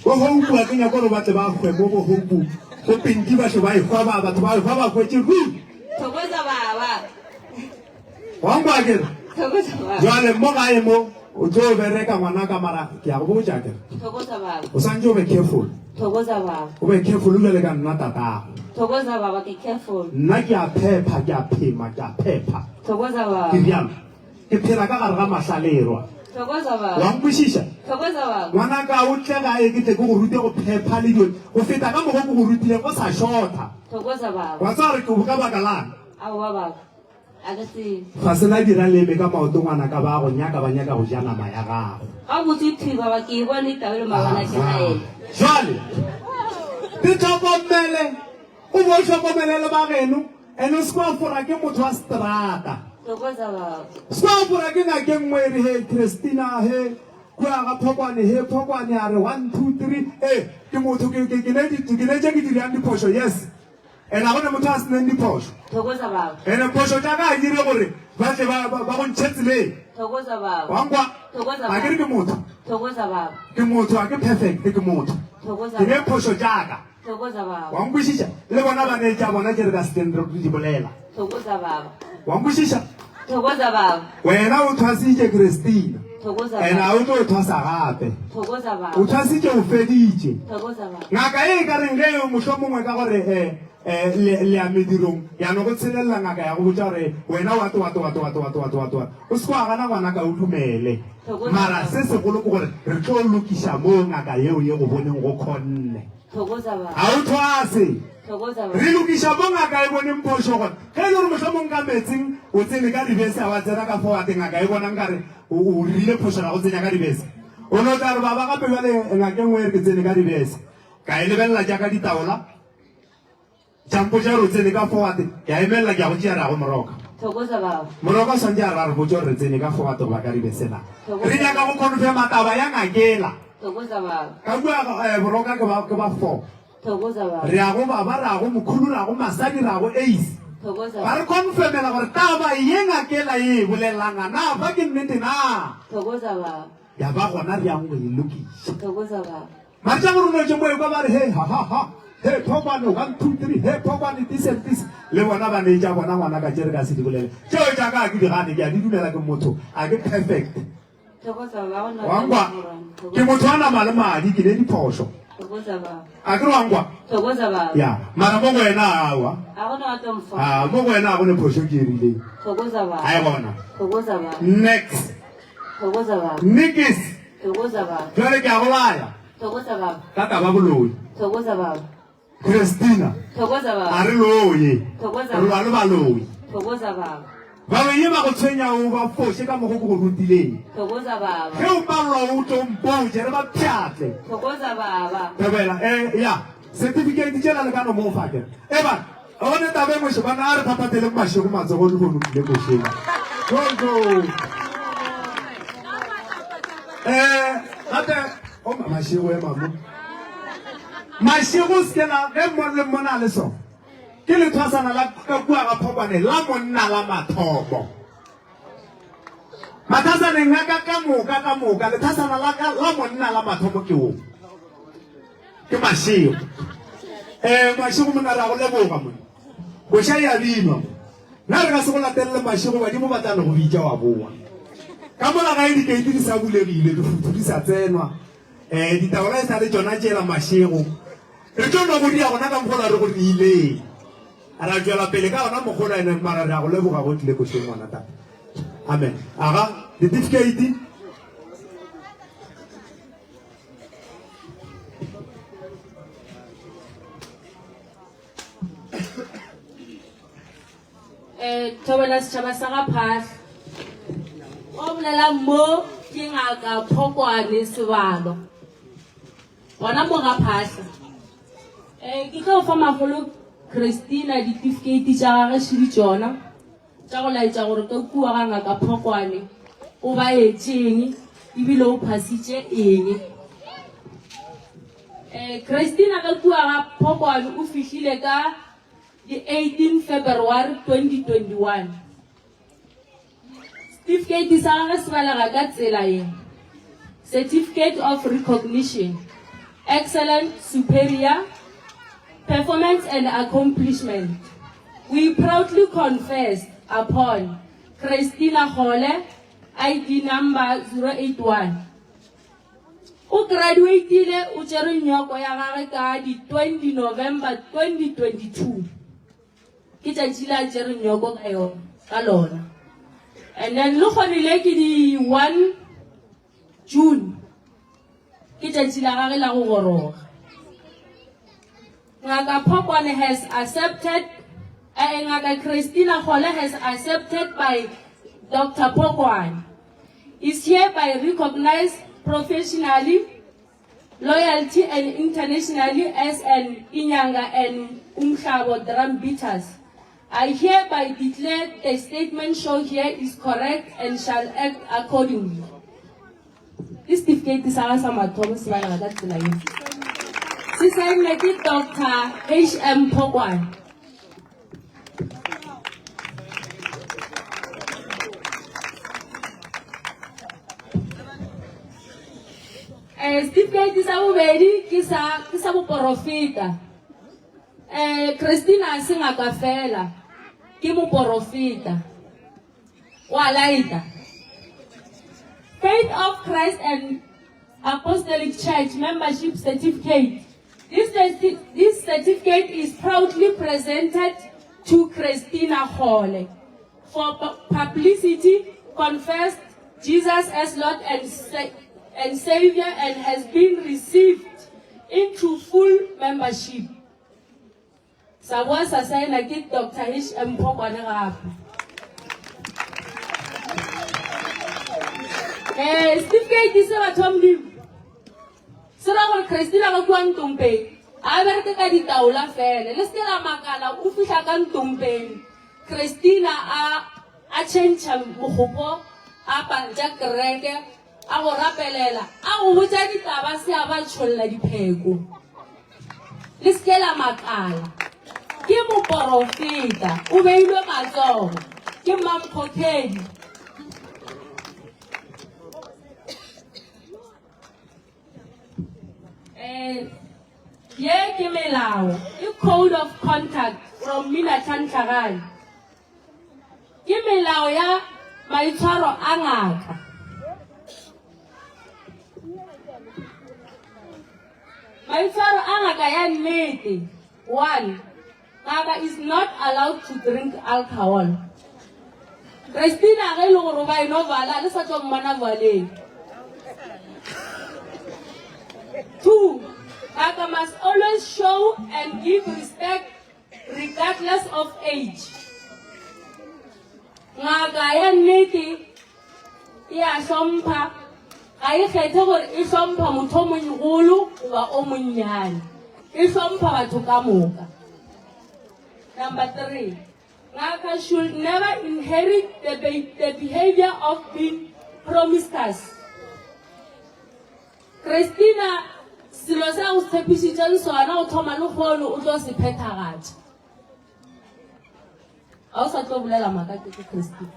Bo Hope a ke nyaka gore ba tle ba hwe mo bo Hope go Pinky ba šo ba ehwa ba batho ba ehwa ba hwetše ruri. Thokoza baba. Wa nkwa ke re? Thokoza baba. Jwale mo gae mo o tlo bereka ngwana ka mara ke a go botša ke re. Thokoza baba. O santse o be careful. Thokoza baba. O be careful jwale ka nna tatago. Thokoza baba ke careful. Nna ke a phepha ke a phema ke a phepha. Thokoza baba. Ke bjalo. Ke phela ka gare ga mahlalerwa. Thokoza baba. Wa nkwešiša? Thokoza baba. Ngwanaka o tle gae ke tle ke go rute go phepha le dilo go feta ka mokgo ke go rutileng o sa šotha. Thokoza baba. Wa tseba gore ke ka baka lang? Aowa baba. A ke tsebe. Ga se la dira leme ka maoto ngwanaka ba go nyaka ba nyaka go ja nama ya gago. Gabotse thwi baba ke e bone taba le mabana ke gae. Jwale te tlhokomele o bo o hlokomele le ba geno and o se ke wa fora ke motho wa seterata. Thokoza baba. Se ke wa fora ke ngaka e nngwe e re he Christina he kua ga Phokwane he Phokwane a re 1 2 3 e ke motho ke ke ke ne ke ne tše ke dirang diphošo yes. And ga go na motho a se neng diphošo. Thokoza baba. And phošo tša ka ga di dire gore ba tle ba, ba, ba go ntšhe tseleng. Thokoza baba. Wa nkwa? Thokoza Ga ke re baba. ke motho. Thokoza baba. Ke motho, ga ke perfect, ke motho. Thokoza Ke ne baba. phošo tša ka. Thokoza baba. Wa nkwešiša? Le bona ba ne tša bona tše re ka se tleng re di bolela. Thokoza baba. Wa nkwešiša? Thokoza baba. Wena o thwasitše Christina. Thokoza And baba. ga o tlo thwasa gape. Thokoza baba. O thwasitše o feditše. Thokoza baba. Ngaka e ka reng ge mohlomongwe ka gore eh, eh, le, le ya medirong ya no go tshelelela ngaka ya go botša gore wena what what what what what what what what o se kwa gana ngwanaka o dumele. Thokoza Mara baba. se segolo ke gore re tlo lokiša moo ngaka yeo ye go boneng go khonne. Thokoza baba. Ga o thwase. Thokoza baba. Re lokiša mo ngaka e boneng phošo gona. Ge e le gore mohlomong ka meetseng o tsene ka ribese a wa tsena ka forward ngaka e bona nkare o o rile phošo ra go tsenya ka ribese. O no tla re baba gape bjale ngaka e nngwe e re ke tsene ka ribese. Ka e lebelela jaaka ditaola. Tša mpotša gore o tsene ka forward, ke a emelela ke ya go tšea re ya go Moroka. Thokoza baba. Moroka o swantše a re a re botše gore re tsene ka forward goba ka ribese na. Thokoza Re nyaka go confirma taba ya ngakela. Thokoza baba. Ka kua eh, Boroka ke ba ke ba four. Thokoza baba. Re ya go baba, re ya go mokhulu, re ya go masadi, re ya go ace. Thokoza Ba re confirmela gore taba ye ngakela ye e bolelang a na fa ke nnete na. Thokoza baba. Ya ba gona re yang go e lokiša. Thokoza baba. Mara tša gore no tše mo ekwa ba re he ha ha ha he phokwane 1 2 3 he phokwane this and this le bona ba ne tša bona ngwana ka tše re ka se di bolele tšeo tša ka ke di gane ke a di dumela ke motho a ke perfect wa nkwa ke motho wa nama le madi ke ne diphošo a ke re wa nkwa ya mara mo go wena awa a mo go wena a go ne phošo ke e rileng a e gona next Nikis jale ke a go laya ka taba boloi. Christina a re loye, re lwa le baloi. Baloi ye ba go tshwenya o ba foše ka mokgo ke go rutileng. Ge o palelwa o tlo mpotše re ba pšhatle. Thobela, eh, ya certificate tšela le ka no mo fa ke. Eba Ga go ne taba e moše, banna a re phaphatheleng mašego matsogo lehono tlile košeng. Go go. Eh, gape o mašego ema mo. Mašego se ke la ge mmone le mmona a le so. Ke lethwasana la ka kua ga Phokwane la monna la mathomo. Mathasaneng a ka ka moka ka moka lethasana la ka la monna la mathomo ke wo. Ke Mašego. Eh, Mašego monna re a go leboga monna. Koša e a binwa mo. Na re ka se go latelele Mašego badimo ba tla no go bitša wa boa. Ka mola gae dikeiti di sa bulegile, difuthu di sa tsenwa. Eh, ditaola e sa le tšona tšela Mašego. Re tlo no go dia gona ka mokgola re go diileng. Ra tšwela pele ka ona mokgola ene mara re a go leboga go tlile košeng ngwana tata. Amen. Aga, ditifikeiti. Eh, thobela setšhaba sa ga phahla o bolelang mo ke ngaka phokwane sebalo gona mo ga phahla um ke tlo fa magolo christina ditifikeiti tša gage šedi tšona tša go laetša gore ka kua ga Ngaka Phokwane o baetše eng ebile o phasitše eng. Um Christina ka kua ga Phokwane o fihlile ka di 18 February 2021. Setifikeiti sa gagwe se balega ka tsela ye, Certificate of Recognition, Excellent Superior Performance and Accomplishment. We proudly confess upon Christina Gole, ID number 081. O graduatile o tšere nywako ya gagwe ka di 20 November 2022. Ke tšatši le a tšere nywako ka yona ka lona. And then le kgonile ke di 1. June ke tšatši la gage la go goroga. Ngaka Phokwane has accepted, eh, Ngaka Christina Kgole has accepted by Dr. Phokwane. Is hereby recognized professionally, loyalty and internationally as an Inyanga and Umhlabo drum beaters. I hereby declare the statement shown here is correct and shall act accordingly. Ke setifikeiti sa gagwe sa mathomo se balega ka tsela ye. Se saennwe ke Doctor HM Phokwane. Eh, setifikeiti sa bobedi ke sa ke sa boporofeta. Eh, Christina a se ngaka fela, ke moporofeta. O a laeta. Faith of Christ and Apostolic Church membership certificate. This, this certificate is proudly presented to Christina Kgole for publicity, confessed Jesus as Lord and, Sa and Savior and has been received into full membership. Sa boa sa saena ke Doctor HM Phokwane gape. Eh, certificate se batho ba Modimo se ra gore Christina ka kua Ntompeng a bereke ka ditaola fela le seke la makala o fihla ka Ntompeng Christina a a change mogopo a pantša kereke A go rapelela, a go botša ditaba se a ba tšholla dipheko. Le se ke la makala. Ke moporofeta, o beilwe matsogo ke Mmamkgokhedi. Eh, ye ke melao, ke code of conduct from Mina Tlhantlhagane. Ke melao ya maitshwaro a ngaka. Maitshwaro a ngaka ya nnete. 1. Ngaka is not allowed to drink alcohol. Christina ge e le gore ba eno vala le sa tlo mmona valeng. 2. Ngaka must always show and give respect Regardless of age, ngaka ya nnete e a hlompha, ga e kgethe gore e hlompha motho o mogolo goba o monnyane, e hlompha batho ka moka. Number 3, ngaka should never inherit the, the behavior of being promiscuous. Christina, selo se a go tshepišitšeng sona go thoma lekgono o tlo se phethagatša. Ga o sa tlo bolela maaka ke ke Christina.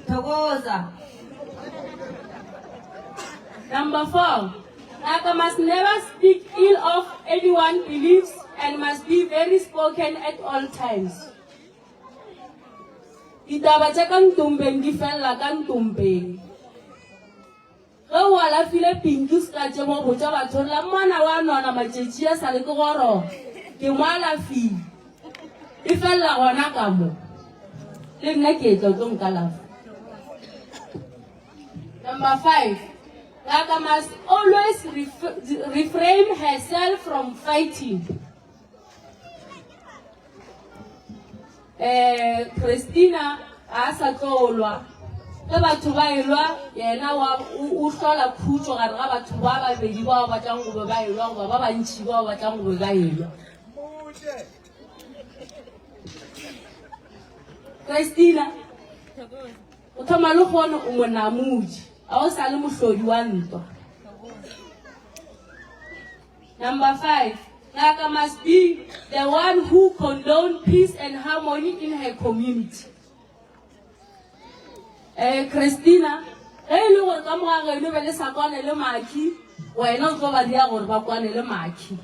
Thokoza. Number 4, Ngaka must never speak ill of anyone believes and must be very spoken at all times. Ditaba tša ka ntompeng di felela ka ntompeng. Ge o alafile Pinky se ka tše mo botša batho la mmana wa nona matšetši a sa le ke goroga ke mo alafile. E felela gona ka mo. Le nna ke etla o tlo nkalafa. Number 5, Ngaka must always ref refrain herself from fighting. Eh, Christina ga a sa tlo lwa. Ge batho ba elwa, yena wa, o, o hlola khutšo gare ga batho ba babedi bao ba tlang go be ba elwa goba ba bantši bao ba tlang go be ba elwa. Christina, o thoma le gone o monamodi, ga o sa le mohlodi wa ntwa. Number 5, Ngaka must be the one who condone peace and harmony in her community. Eh, Christina, ge e le gore ka moga geno be le sa kwane le Maki, wena o tlo ba dia gore ba kwane le Maki.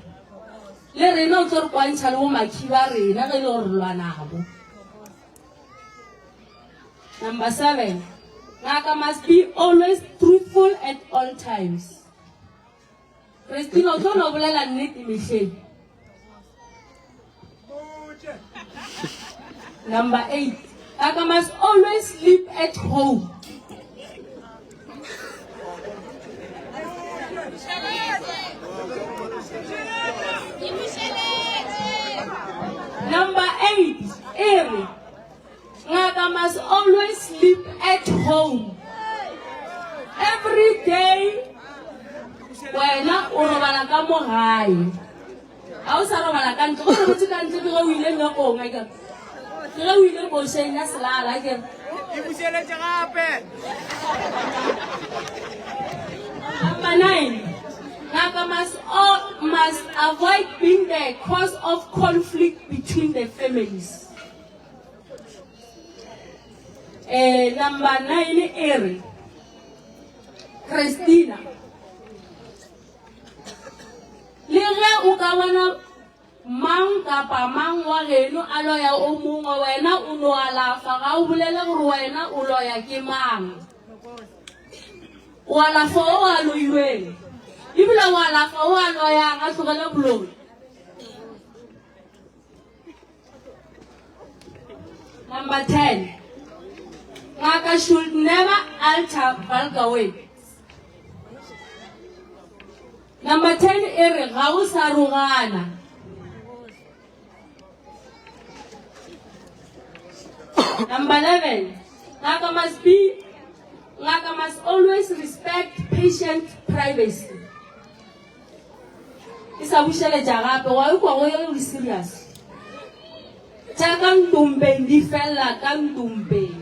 Le rena o tlo re kwantšha le bo Maki ba rena ge e le gore re lwa nabo. Number 7, Ngaka must be always truthful at all times. Christina o tlo no bolela nnete mehleng. Number 8. Kaka must always sleep at home. Number 8 e re ngaka must always sleep at home every day. Wena o robala ka mo gae, ga o sa robala ka ntle. Go robetse ka ntle ke ge o ile nyakong, akere ke ge o ile košeng ya selala, akere. Number 9, ngaka must, all, must avoid being the cause of conflict between the families. Eh, number 9 e re Christina, le ge o ka bona mang kapa mang wa geno a loya o mongwe, wena o no alafa, ga o bolele gore wena o loya ke mang. O alafa o a loilweng, ebile o alafa o a loyang, a tlogele boloi. Number 10, ngaka should never alter vulgar words. Number 10 e re ga o sa rogana. Number 11, ngaka must be ngaka must always respect patient privacy. Ke sa bušeletša gape, wa ikwa go ye o le serious. Tša ka ntompeng di felela ka ntompeng.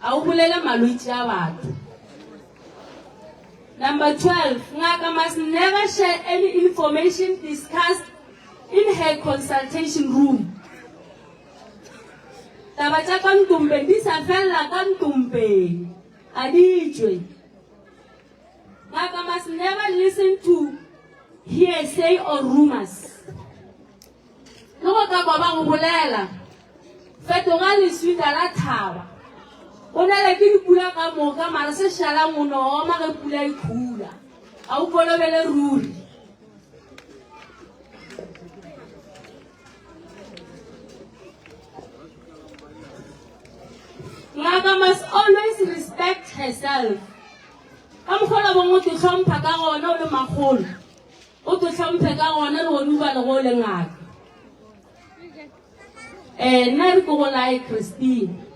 A o bolele malwetši a batho. Number 12, ngaka must never share any information discussed in her consultation room. Taba tša ka ntompeng di sa felela ka ntompeng. A di tšwe. Ngaka must never listen to hearsay or rumors. Le go ka kwa ba go bolela, fetoga leswika la thaba. O nele ke dipula ka moka, mara se šalang o no oma ge pula e khula. A o kolobele ruri. Ngaka must always respect herself. Ka mokgwa o la bong o te hlompha ka gona o le makgolo, o te hlomphe ka gona le gone uba le go le ngaka. Eh, nna re ke go lae Christine.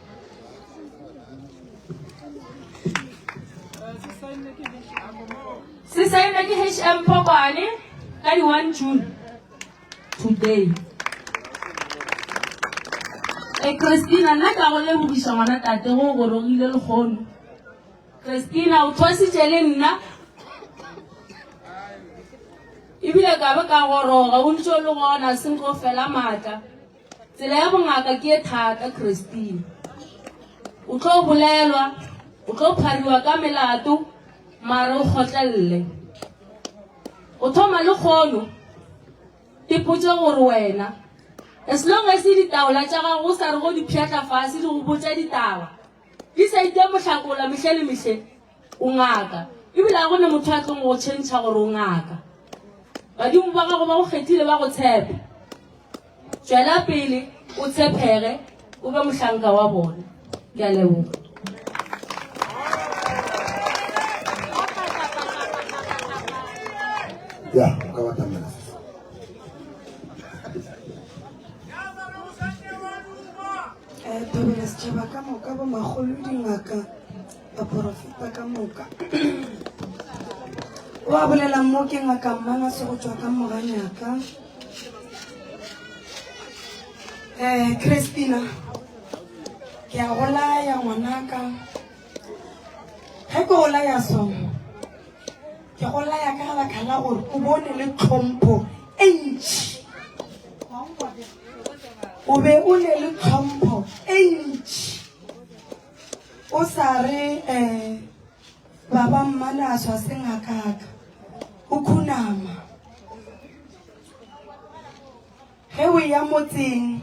Se saenwe ke HM Phokwane ka di 1 June today. E Christina, nna ka go lebogiša ngwana tate go gorogile lekgono. Christina, o thwasitše le nna ebile ka be ka goroga o ntse o le gona seng go fela maatla. Tsela ya bongaka ke e thata Christina. O tlo bolelwa, o tlo phariwa ka melato, mare o kgotlelele. O thoma le kgono, ipotše gore wena as long as ditaola tša gago o sa re go di pšhatla fase di go botša ditaba di sa ite mohlakola mehle le mehle, o ngaka. Ebile ga go ne motho a tlong go tšhentšha gore o ngaka. Badimo ba gago ba go kgethile ba go tshepa. Tšwela pele o tshephege o be mohlanka wa bona. Ke a leboga. Ya, o ka batamela. Eh, thobela setšhaba ka moka, bomakgolo, dingaka, baporofeta ka moka. O a bolelang mo ke ngaka Mmanase go tšwa ka Moganyaka. Eh, Christina, ke a go laya ngwanaka. Ge ke go laya so, ke go laya ka lebaka la gore o bone le tlhompho e ntši. O be o ne le tlhompho e ntši. O sa re eh baba mmane a swa se ngakaka. O khunama. Ge o eya motseng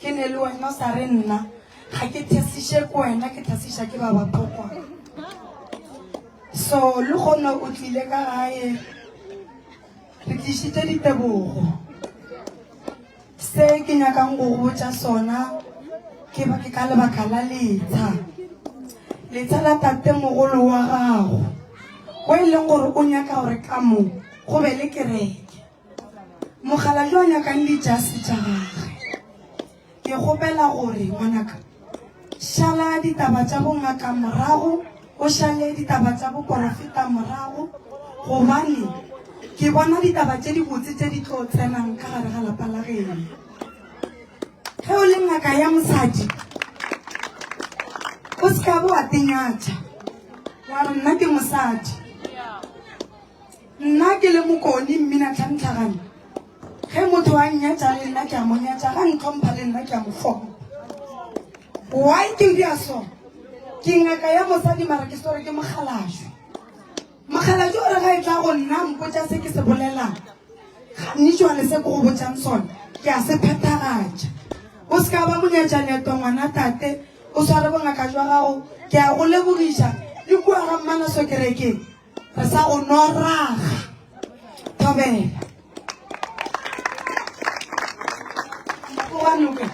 ke ne le wena o sa re nna ga ke thesiše ke wena ke thesiša ke baba Phokwana. So le gona o tlile ka gae re tlišitše ditebogo. Se ke nyakang go go botša sona ke ba ke ka lebaka la letsha. Letsha la tatemogolo wa gago. O e. e leng gore o nyaka gore ka mo go be le kereke. Mokgalabje o nyakang dijase tša gagwe. Ke kgopela gore ngwanaka šala ditaba tša bongaka morago, o šale ditaba tša boporofeta morago, gobane ke bona ditaba tše dibotse tše di tlo tsenang ka gare ga lapa la geno. Ge o le ngaka ya mosadi, o se ka be wa tenyatša wa re nna ke mosadi. Nna ke le Mokoni mmina tlhantlhagane, ge motho a nnyatša le nna ke a mo nyatša, ga ntlhompha le nna ke a mo hlompha. Why ke dira so? Ke ngaka ya mosadi mara ke swere ke mokgalajwe. Mokgalajwe o re ga e tla go nna mpotša se ke se bolelang, gane jwale se ke go botšang sona ke a se phethagatša. O se ka ba monyatša leeto ngwana tate, o sware bongaka jwa gago, ke a go lebogiša le kua ga Mmanaso kerekeng. Re sa go no raga. Thobela. Wa noka.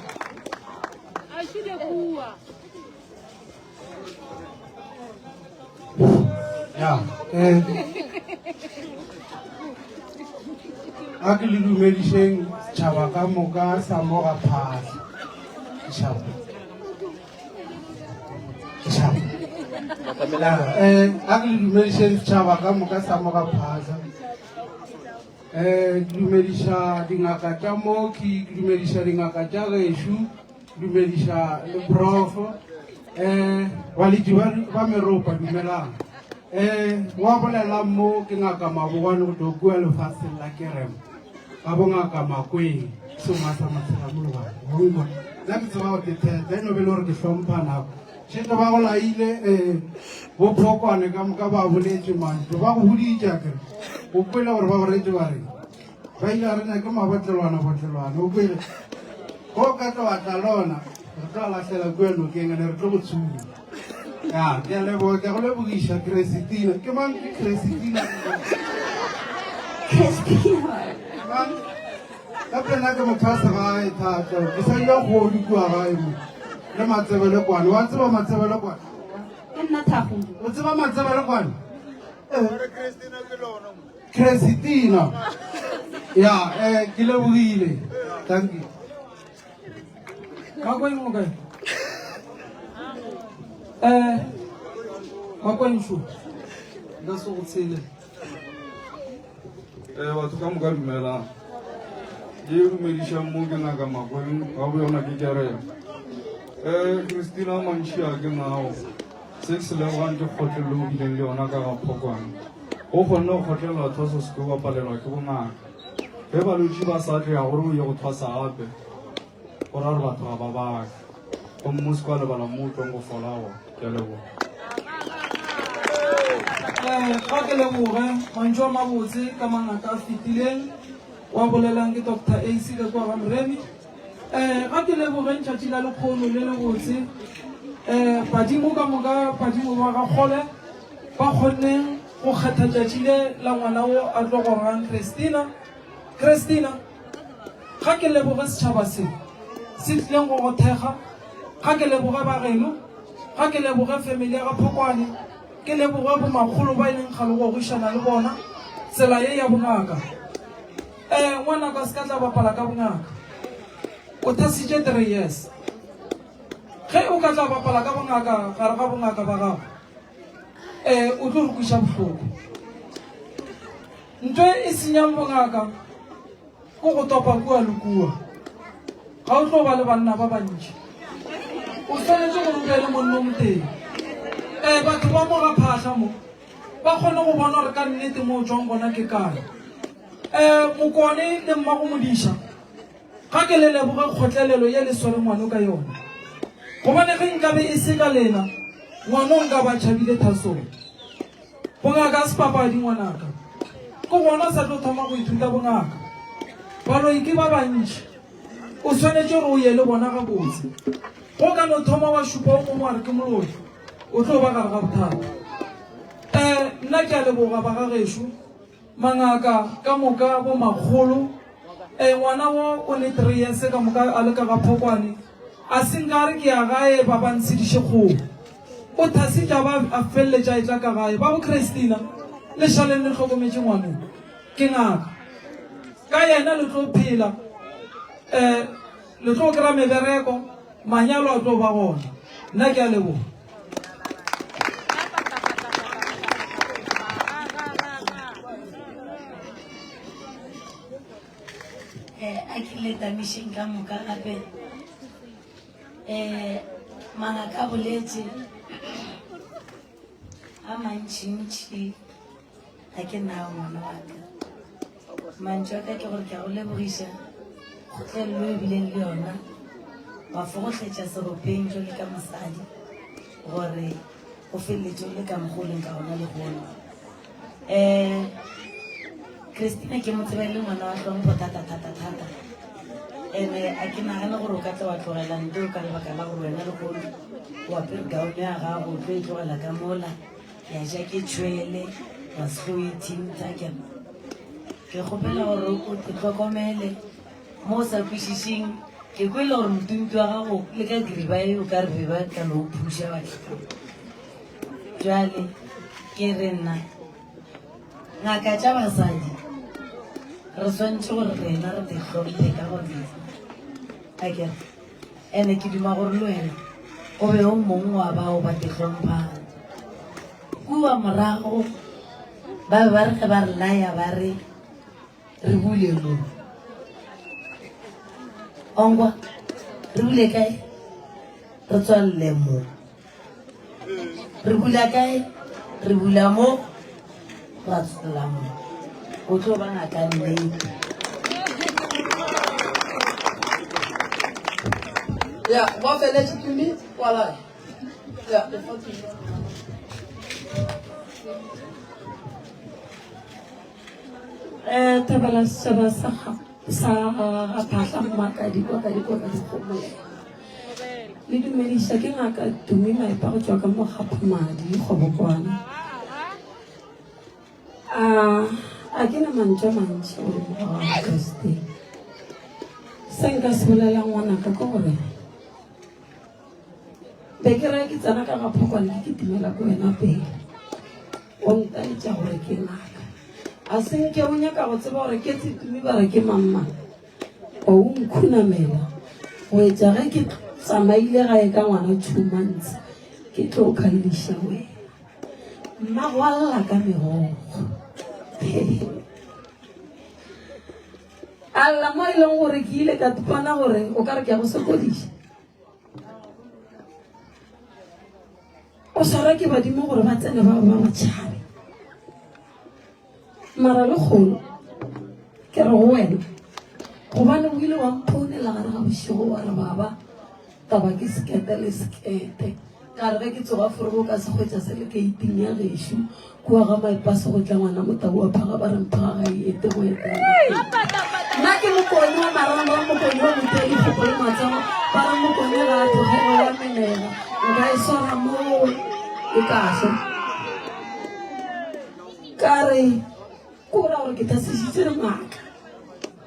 Ya, eh. A ke le dumedišeng setšhaba ka moka sa mo ga Phahla. Setšhaba. Eh, a ke le dumedišeng setšhaba ka moka sa mo ga Phahla. Eh, ke dumediša dingaka tša mooki, ke dumediša dingaka tša gešo, ke dumediša le prof. Eh, baletši ba, ba meropa dumelang. Eh, wa bolelang mo ke ngaka Mabogwane go tšwa kua lefaseng la Kerema. Ga bongaka Makweng, sengwa sa matshela molobane. Wa nkwa? Nna ke tseba go te thetha, e no be le gore ke hlompha nako. Šetše ba go laile um bo Phokwane ka moka ba boletše mantšu, ba go boditše akere. O kwele gore ba go reetše ba reng? Ba ile a re nyake mabotlelwana botlelwana, o kwele? Go ka tlo wa tla le ona, re tlo a lahlela kua nokeng ene re tlo go tshuba. Ya, ke a leboga, ke a go lebogiša Christina. Ke mang ke Christina? Christina. Mang? Gape nna ke motho wa segae thata, ke sa ile kgodu kua gae mo. Le Matsebelekwane, wa tseba Matsebelekwane? Ke nna Thago. O tseba Matsebelekwane? Christina. Ya, eh ke lebogile. Thank you. Makweng o kae? Eh, Makweng šo. Nka se go tshele. Eh, batho ka moka dumelang. Ke dumedišang mo ke ngaka Makweng ga bo yona ke kereke. Eh, Christina mantši a ke nao. Se ke se lebogang ke kgotlelelo o bileng le yona ka ga Phokwane. O kgonne go kgotlelela thwaso se ke wa palelwa ke bongaka. Ge balwetši ba sa tle ya gore o ye go thwasa gape, go ra gore batho ga ba bake. Gomme o se ke wa lebala mo o tlong go fola gona. Ke a leboga. Eh, ga ke leboge mantšu a mabotse ka mangata a fetileng wa bolelang ke Doctor Ace ka kua ga Moremi. Eh, ga ke leboge ntšatši la lekgono le lebotse. Eh, badimo ka moka badimo ba ga kgole ba kgonneng go kgetha tšatši le la ngwana wo a tlo gorogang Christina. Christina, ga ke leboge setšhaba se se tlileng go go thekga, ga ke leboge ba geno, ga ke leboge family ya ga Phokwane, ke leboge bomakgolo ba e leng kgale go gogišana le bona tsela ye ya bongaka. Eh, ngwanaka se ka tla bapala ka bongaka. O thasitše 3 years. Ge o ka tla bapala ka bongaka gare ga bongaka ba gago, eh, o tlo re kweša bohloko. Ntho e senyang bongaka ke go topa kua le kua. Ga o tlo ba le banna ba bantši. O swanetše gore o be le monna o motee. Ee, batho ba mo ga Phahla mo ba kgone go bona gore ka nnete mo o tšwang gona ke kae. Ee, Mokone le mmago Modiša, ga ke le leboge kgotlelelo ye le swere ngwano ka yona. Gobane ge nkabe e se ka lena, ngwano nka ba tšhabile thasong. Bongaka a se papadi ngwanaka. Ke gona o sa tlo thoma go ithuta bongaka. Baloi ke ba bantši. O swanetše gore o ye le bona gabotse. Ge o ka no thoma wa šupa o mongwe wa re ke moloi, o tlo ba gare ga bothata. Um nna ke a leboga ba ga gešo. Mangaka ka moka bo makgolo. E, ngwana wo o ne 3 years ka moka a le ka ga Phokwane. A se nkare ke ya gae ba ba ntshediše kgomo. O thasitše a ba a feleletša a etla ka gae. Ba bo Christina. Le šaleng le hlokometše ngwano. Ke ngaka. Ka yena le tlo phela. Eh, le tlo kry-a mebereko, manyalo a tlo ba gona. Nna ke a leboga. Eh, a ke le tamišeng ka moka gape um mangaka a boletše a mantšintši ga ke nao ngwana wa ka mantšu a ka ke gore ke a go lebogiša kgotlelelo e bileng le yona wa fogohletša seropeng jo le ka mosadi gore o feleletše o le ka mokgwa o leng ka gona lehono um Christina ke mo tseba e le ngwana wa hlompho thata thata thata ene a ke nagane gore o ka tla wa tlogela nto ka lebaka la gore wena lehono o apere gown ya gago o tlo e tlogela ka mola ya ja ke tšhwele wa se tlo e thintha ke ke kgopela gore o te tlhokomele mo o sa kwešišeng ke kwele gore motuntu wa gago le ka griba e o ka re be ba ka no o phuša wa jale ke re nna Ngaka tša basadi re swantše gore rena re di hlomphe ka gore akere ene ke duma gore le wena o be o mongwe wa bao ba di hlomphang. Kua morago ba be ba re ge ba re laya ba re re bule mo. Ongwa re bule kae? Re tswalele mo. Re bula kae? Re bula mo, ra tswella mo. O tlo ba ngaka nnete. Ya, ba feletše Tumi, kwala. Ya, efa Tumi. Eh, thabela setšhaba sa sa ga phahla mmakadi kwa ka dikwa ka dikgomo le dumediša ke ngaka tumi maepa go tšwa ka mo gaphamadi kgobokwana a a ke na mantšu a mantši godimo ga kriste se nka se bolelang ngwanaka ke gore be ke raya ke tsena ka ga phokwane ke kitimela ko wena pele O ntaetša gore ke ngaka. A se nke o nyaka go tseba gore ke Tumi ba re ke mang-mang? O o nkhunamela go etša ge ke tsamaile gae ka ngwana 2 months ke tlo khalliša wena. Mmago a lla ka megokgo. A lla mo e leng gore ke ile ka ipona gore o ka re ke a go sokodiša. O swarwa ke badimo gore ba tsene ba ba ba tšhabe. Mara le kgono ke re go wena gobane o ile wa mphounela gare ga bošego wa re baba taba ke sekete le sekete ka re ge ke tsoga forogo ka se hwetša se le keiting ya gešo Kua ga Maipase go tla ngwana motau wa phaga ba re mphaga ga e ete go eta. Nna ke mokone wa marangwa mokone wa motheo dikgopo le matsogo ba re mokone ga a tlogege wa menega nka e swara moo e kahle. Ka re ko ra gore ke thasišitše le ngaka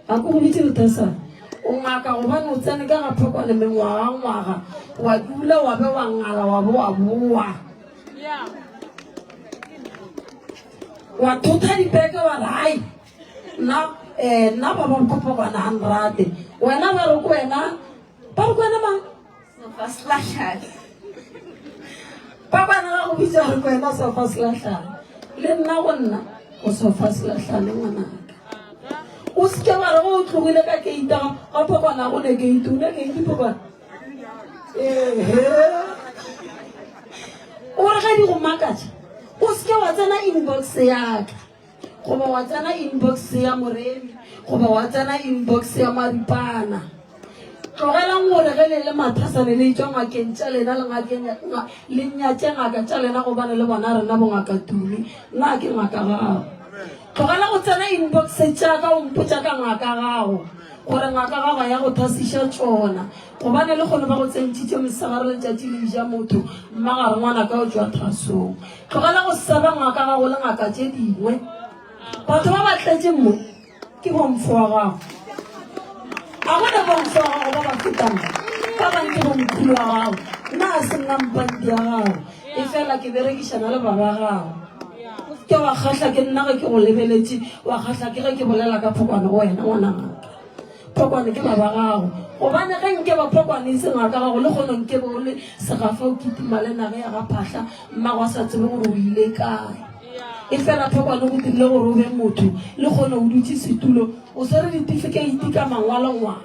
ga ke go bitše lethasana o ngaka gobane o tsene ka ga phokwane mengwagangwaga wa dula wa be wa ngala wa bo wa boa Wa thotha dipeke wa re hai nna eh nna ba ba kopa kwana ga nrate wena ba re ko wena ba re ko wena mang Sofa selahlane. ba bana ba go bitsa re ko wena sofa selahlane le nna go nna o sofa selahlane ngwanaka o seke wa re go o tlogile ka keita ga phokwana go ne keite o ne keite phokwana O re ge di go makatša, o se ke wa tsena inbox ya ka goba wa tsena inbox ya Moremi goba wa tsena inbox ya Maripana. Tlogelang gore ge le le mathasane le etšwa ngakeng tša lena le ngakeng le nyatše ngaka tša lena gobane le bona rena bongaka Tumi. Nna ke ngaka gago. Tlogela go tsena inbox tša ka o mpotša ka ngaka gago gore ngaka gago ya go thasiša tšona. Gobane lehono ba go tsentšhitše mosegare letšatši le ja motho, mmagare ngwanaka o tšwa thasong. Tlogela go seba ngaka gago le ngaka tše dingwe. Batho ba ba tletše mo ke bomfo wa gago. A go ne bomfo wa gago ba ba fetang ba bang ke bomkhulu wa gago. Nna ga se nna mpandi ya gago, efela ke berekišana le baba gago. ke wa kgahla ke nna ge ke go lebeletše, wa kgahla ke ge ke bolela ka Phokwane go wena ngwanaka. Phokwane ke baba gago. Gobane ge nke ba Phokwane e se ngaka gago, le kgono nke be o le segafa o kitima le nage ya ga Phahla, mmago a sa tsebe gore o ile kae. E fela Phokwane go dirile gore o be motho, le kgono o dutše setulo, o swere ditifikeiti ka mangwalo ngwana.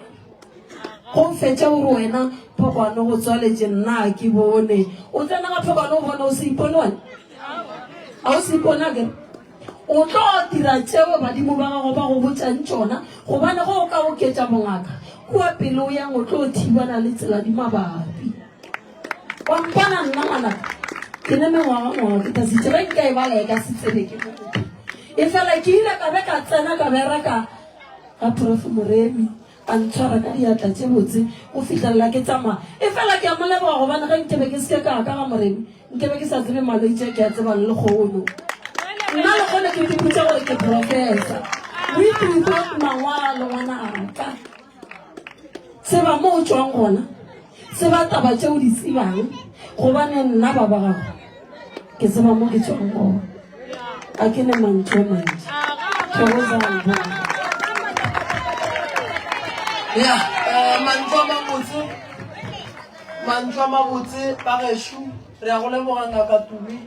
Go fetša o re wena Phokwane go tswaletše nna a ke bone. O tsena ga Phokwane o bona o se ipone wena? A o se ipone akere? O tlo dira tšeo badimo ba gago ba go botšang tšona, gobane ge o ka oketša bongaka kua pele o yang o tlo thibana le tsela di mabapi. Wa mpona nna ngwanaka, ke ne mengwaga-ngwaga ke thasitše, ge nka e bala e ka se tsebe ke motho. Efela ke ile ka be ka tsena ka bereka ga Prof Moremi, a ntshwara ka diatla tše botse go fihlelela ke tsamaya. Efela ke a mo leboga gobane ge nke be ke se ke ka ka ga Moremi, nke be ke sa tsebe malwetši a ke a tsebang lekgono. Nna lekgono ke ipotša gore ke professor. With without mangwalo ngwanaka. Tseba mo o tšwang gona, tseba taba tše o di tsebang, gobane nna ba ba gago ke tseba mo ke tšwang gona. A ke ne mantšu a mantši. Thokozang bo. Ya, eh, mantšu a mabotse, mantšu a mabotse ba gešo, re ya go leboga ngaka Tumi.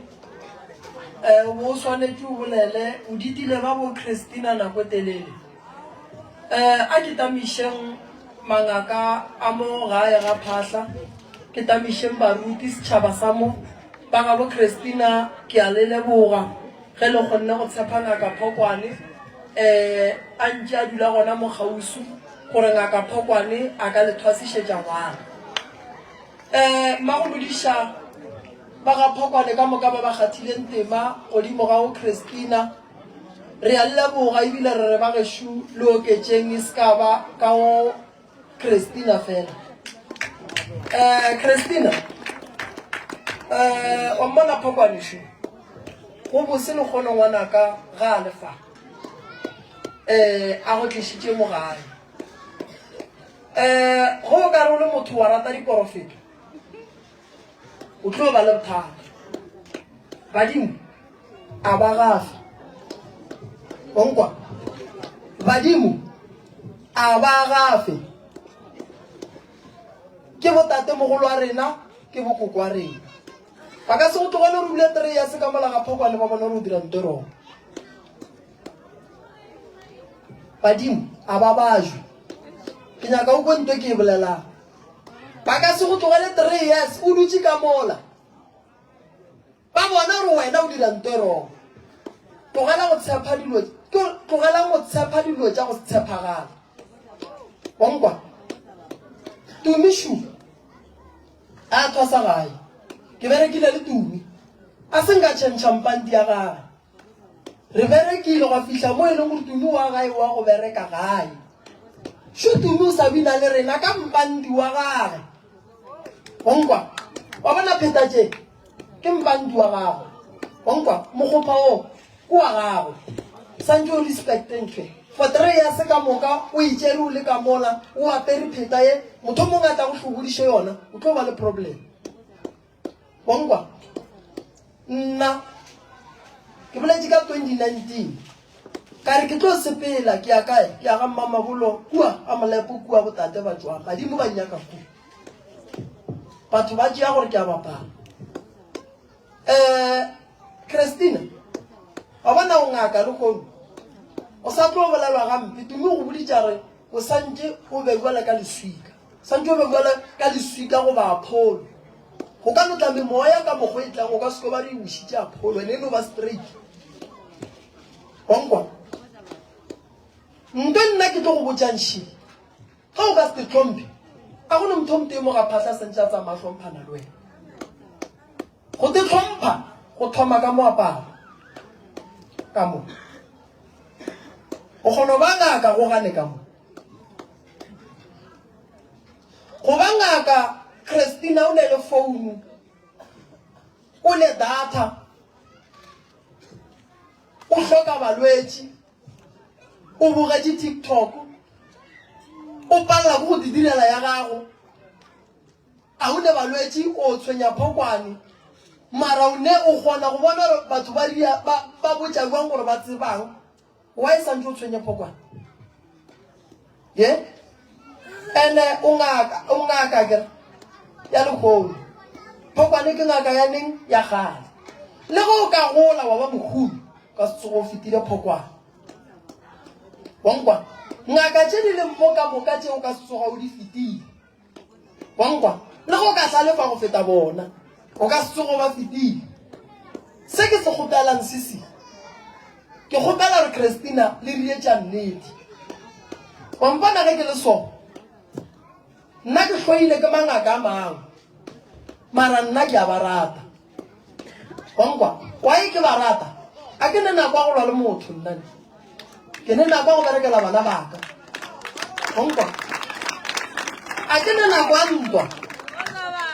Eh, o bo o swanetše o bolele, o ditile ba bo Christina nako e telele. Eh, a ke tamišeng mangaka a mo gae ga Phahla, ke tamišeng baruti, setšhaba sa mo, ba gabo Christina, ke a le leboga ge le kgonne go tshepa Ngaka Phokwane, eh, a ntše a dula gona mo kgauswi, gore Ngaka Phokwane a ka le thwasišetša ngwana. Eh, mmagomodiša ba ga Phokwane ka moka ba ba kgathileng tema godimo ga go Christina, Re a le leboga ebile re re ba gešo le oketšeng e se ka ba ka go Christina fela. Eh, Christina, eh, wa mmona Phokwane šo, go bose lekgono ngwanaka ga a le fa, eh, a go tlišitše mo gae. Eh, go o ka re o le motho wa rata diporofeto, o tlo ba le bothata. Badimo a ba gafe. O nkwa? Badimo a ba gafe. Ke botatemogolo wa rena, ke bokoko wa rena. Ba ka se go tlogele re bule three ya se ka mola ga Phokwane ba bona gore o dira nto wrong. Badimo a ba bajwe. Ke nyaka o kwe nto ke e bolelang. Ba ka se go tlogele three years o dutše ka mola. Ba bona gore wena o dira nto e wrong. Tlogela go tshepa dilo, tlogelang go tshepa dilo tša go se tshepagale. Wa nkwa? Tumi shu a thwasa gae. Ke berekile le Tumi. A se nka tšhentšha mpanti ya gage. Re berekile gwa fihla mo e leng gore Tumi wa gae wa go bereka gae. Shu Tumi o sa bina le rena ka mpandi wa gage. Wa nkwa? Wa bona pheta tše? Ke mpanti wa gago. Wa nkwa? Mokgopha wo ke wa gago. Santše o respecte ntho e. For three years ka moka o e tšere o le ka mola o apere pheta ye, motho o mongwe a tla go hlobodiše yona, o tlo ba le problem. Wa nkwa? Nna ke boletše ka 2019 ka re ke tlo sepela ke ya kae? Ke ya ga Mmamabolo kua ga Molepo kua botate ba tšwang badimo ba nnyaka kua. Batho ba tšea gore ke a bapala. Um Christina, wa bona o ngaka lehono o sa tlo bolelwa gampe. Tumi o go boditša re o santše o be bjale ka leswika. Santše o be bjale ka leswika goba Apollo. Go ka no tla memoya ka mokgwa e tlang, o ka se ko ba re e wišitše Apollo, ene e no ba straight. Wa nkwa? Nto nna ke tlo go botšang še, ge o ka se te hlomphe, a go ne motho o motee mo ga Phahla a santše a tsamaya a hlomphana le wena. Go te hlompha go thoma ka moaparo. Ka mo. O kgona go ba ngaka go gane ka mo. Go ba ngaka Christina o ne le founu, o ne data, o hloka balwetši, o bogetše TikTok, o palela ke go di direla ya gago. A o ne balwetši o tshwenya phokwane. Mara o ne o kgona go bona gore batho ba ria ba ba botša jwang gore ba tsebang. Why santse o tshwenye phokwana? Ye? Ene o ngaka, o ngaka kere ya lehono. Phokwane ke ngaka ya neng ya kgale. Le ge o ka gola wa ba mohumi, ka se tsoge o fetile phokwane. Wa nkwa? Ngaka tše di leng mo ka moka tše o ka se tsoga o di fetile. Wa nkwa? Le ge o ka hlalefa go feta bona, o ka se tsoge o ba fetile. Se ke se kgopelang se se, ke kgopela gore Christina le rietša nnete. Wa mpona ge ke le so, nna ke hloile ke mangaka a mangwe, mara nna ke a ba rata. Wa nkwa? Why ke ba rata? A ke ne nako ya go lwa le motho nna ne. Ke ne nako ya go berekela bana ba ka. Wa nkwa? A ke ne nako ya ntwa.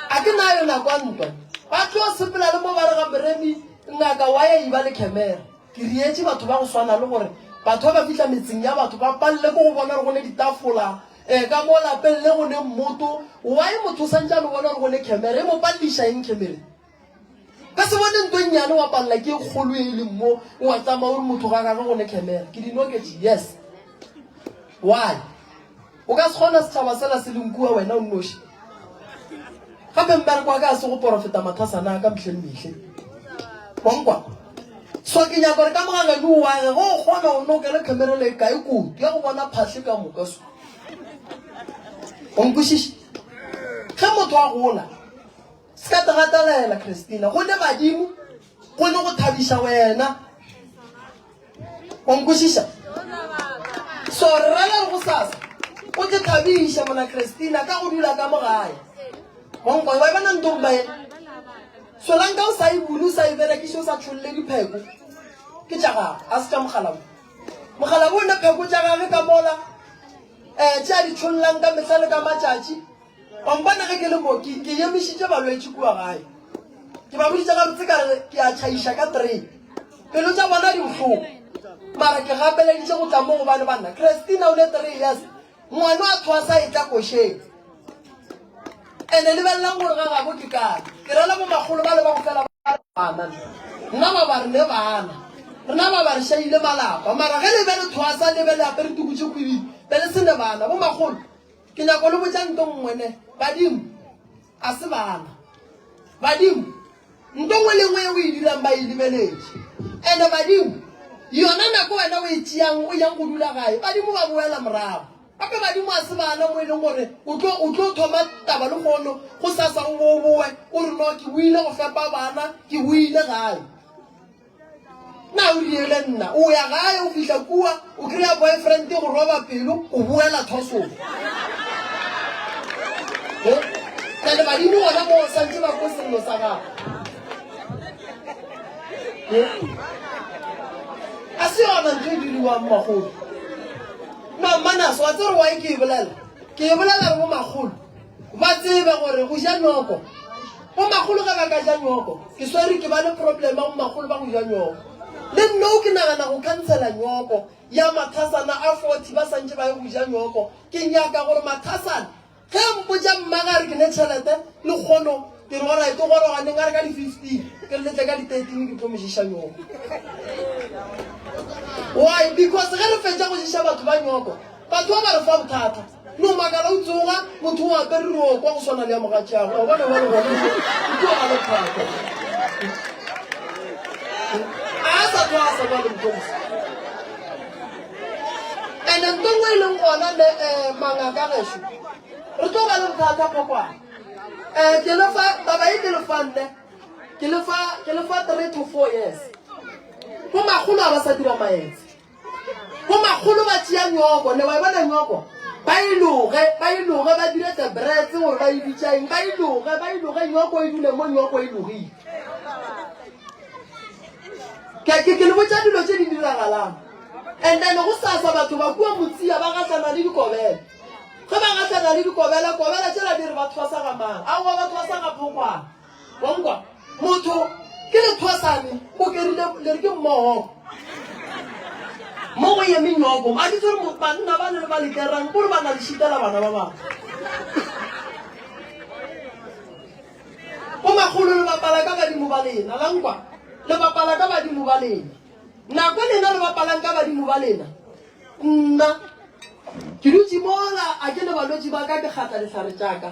A ke nayo nako ya ntwa. Ba tlo sepela le mo ba re ga Moremi ngaka wa ya iba le camera. Ke rietše batho ba go swana le gore batho ba ba fihla metseng ya batho ba palele ke go bona gore go ne ditafola um ka mo lapeng le go ne mmoto. Why motho o santse a no bona gore go ne camera e mo paleliša eng camera? Ka se bone nto e nnyane wa palela ke e kgolo e leng mo wa tsamaya o re motho ga gage go ne camera. Ke di noketše yes. Why? O ka se kgona setšhaba sela se leng kua wena o nnoši. Gape mmereko wa ka a se go porofeta mathasana a ka mehle le mehle. Wa nkwa? So ke nyaka gore ka mogageno o age ge o kgona o nokele camera le kae kudu ya go bona phahle ka moka so. O nkwešiša? Ge motho a gola Se ka te gatelela, Christina. Go ne badimo, go ne go thabiša wena. Wa nkwešiša? So re rela re go sasa o te thabiša mona Christina ka go dula ka mo gae. Wa nkwa wa e bona ntomba e? Solanka o sa e bule, o sa e berekiše, o sa tšholle dipheko. Ke tša gago, a se tša mogalabo. Mogalabo o ne pheko tša gage ka mola, um tše a di tšhollang ka mehla le ka matšatši. Wa mpona ge ke le mo, ke, ke emišitše balwetši kua gae. Ke ba boditše gabotse ka re ke a tšhaiša ka terene. Pelo tša bona di bohloko. Mara ke gapeleditše go tla mo gobane banna, Christina o ne three years, ngwana a thwasa e tla košeng. Ene lebelelang gore ga gabo ke kae. Ke rela bomakgolo ba le ba go fela ba re bana. Nna ba ba re ne bana. Rena ba ba re šaile malapa. Mara ge le be le thwasa le be le apere tuku tše khwibidu, be le se ne bana. Bomakgolo, Ke nyako le botša nto nngwe ne, badimo a se bana. Badimo, nto nngwe le nngwe ye o e dirang ba e lebeletše. Ene badimo, yona nako wena o e tšeang o yang go dula gae, badimo ba boela morago. Gape badimo a se bana mo e leng gore o tlo, o tlo thoma taba lehono, gosasa o bo o boe o re no ke boile go fepa bana, ke boile gae. Na o riele nna? O ya gae, o fihla kua, o kry-a boyfriend go roba pelo, o boela thosong. Bjale badimo gona moo santse ba kwe sello sa gago. A se yona ntho e diriwang magolo. No mmanaso, wa tsere why ke e bolela? Ke e bolela re bo magolo. Ba tsebe gore go ja nyoko. Bomakgolo ge ba ka ja nyoko, ke swere ke ba le problem ya bomakgolo ba go ja nyoko. Le nno ke nagana go khansela nyoko ya mathasana a 40 ba santše ba ye go ja nyoko. Ke nyaka gore mathasana ge a mpotša mmage a re ke ne tšhelete lekgono ke re alright o goroga neng a re ka di 15 ke re le tle ka di 13 ke tlo mo ješa nyoko. Why? Because ge re fetša go ješa batho ba nyoko, batho ba ba re fa bothata. No makala o tsoga, motho o apere rokwa go swana le ya mogatšago. Wa bona bjale gona mo, o tlo ba le bothata. A sa thwasa bjale motho. Ene nto nngwe e leng gona ne eh, mangaka gešo, re tlo ba le bothata phokwana. Eh, ke le fa, taba e ke le fa nne, ke le fa, ke le fa 3 to 4 years. Bo makgolo a ba sa dira maetse. Bomakgolo ba tšea nyoko, ne wa e bona nyoko? Ba e loge, ba e loge, ba dire the breads gore ba e bitša eng, ba e loge, ba e loge, nyoko e dule mo nyoko e logile. Ke, ke, ke le botša dilo tše di diragalang. And then go sasa batho ba kua Motsia ba gahlana le dikobela. Ge ba gahlana le dikobela, kobela tšela di re ba thwasa ga mang? Aowa, ba thwasa ga Phokwana. Wa nkwa? Motho ke lethwasane, o kerile le re ke mmogo. Mo go eme nyoko, a ke tsore banna ba le ba le kerang, kore ba na le šitela bana ba bangwe. Bo makgolo le bapala ka badimo ba. ba lena. La nkwa? Le bapala ka badimo ba lena. Nako lena le bapalang ka badimo ba lena, nna ke dutše mola a ke le balwetši ba ka ke kgatla dihlare tša ka.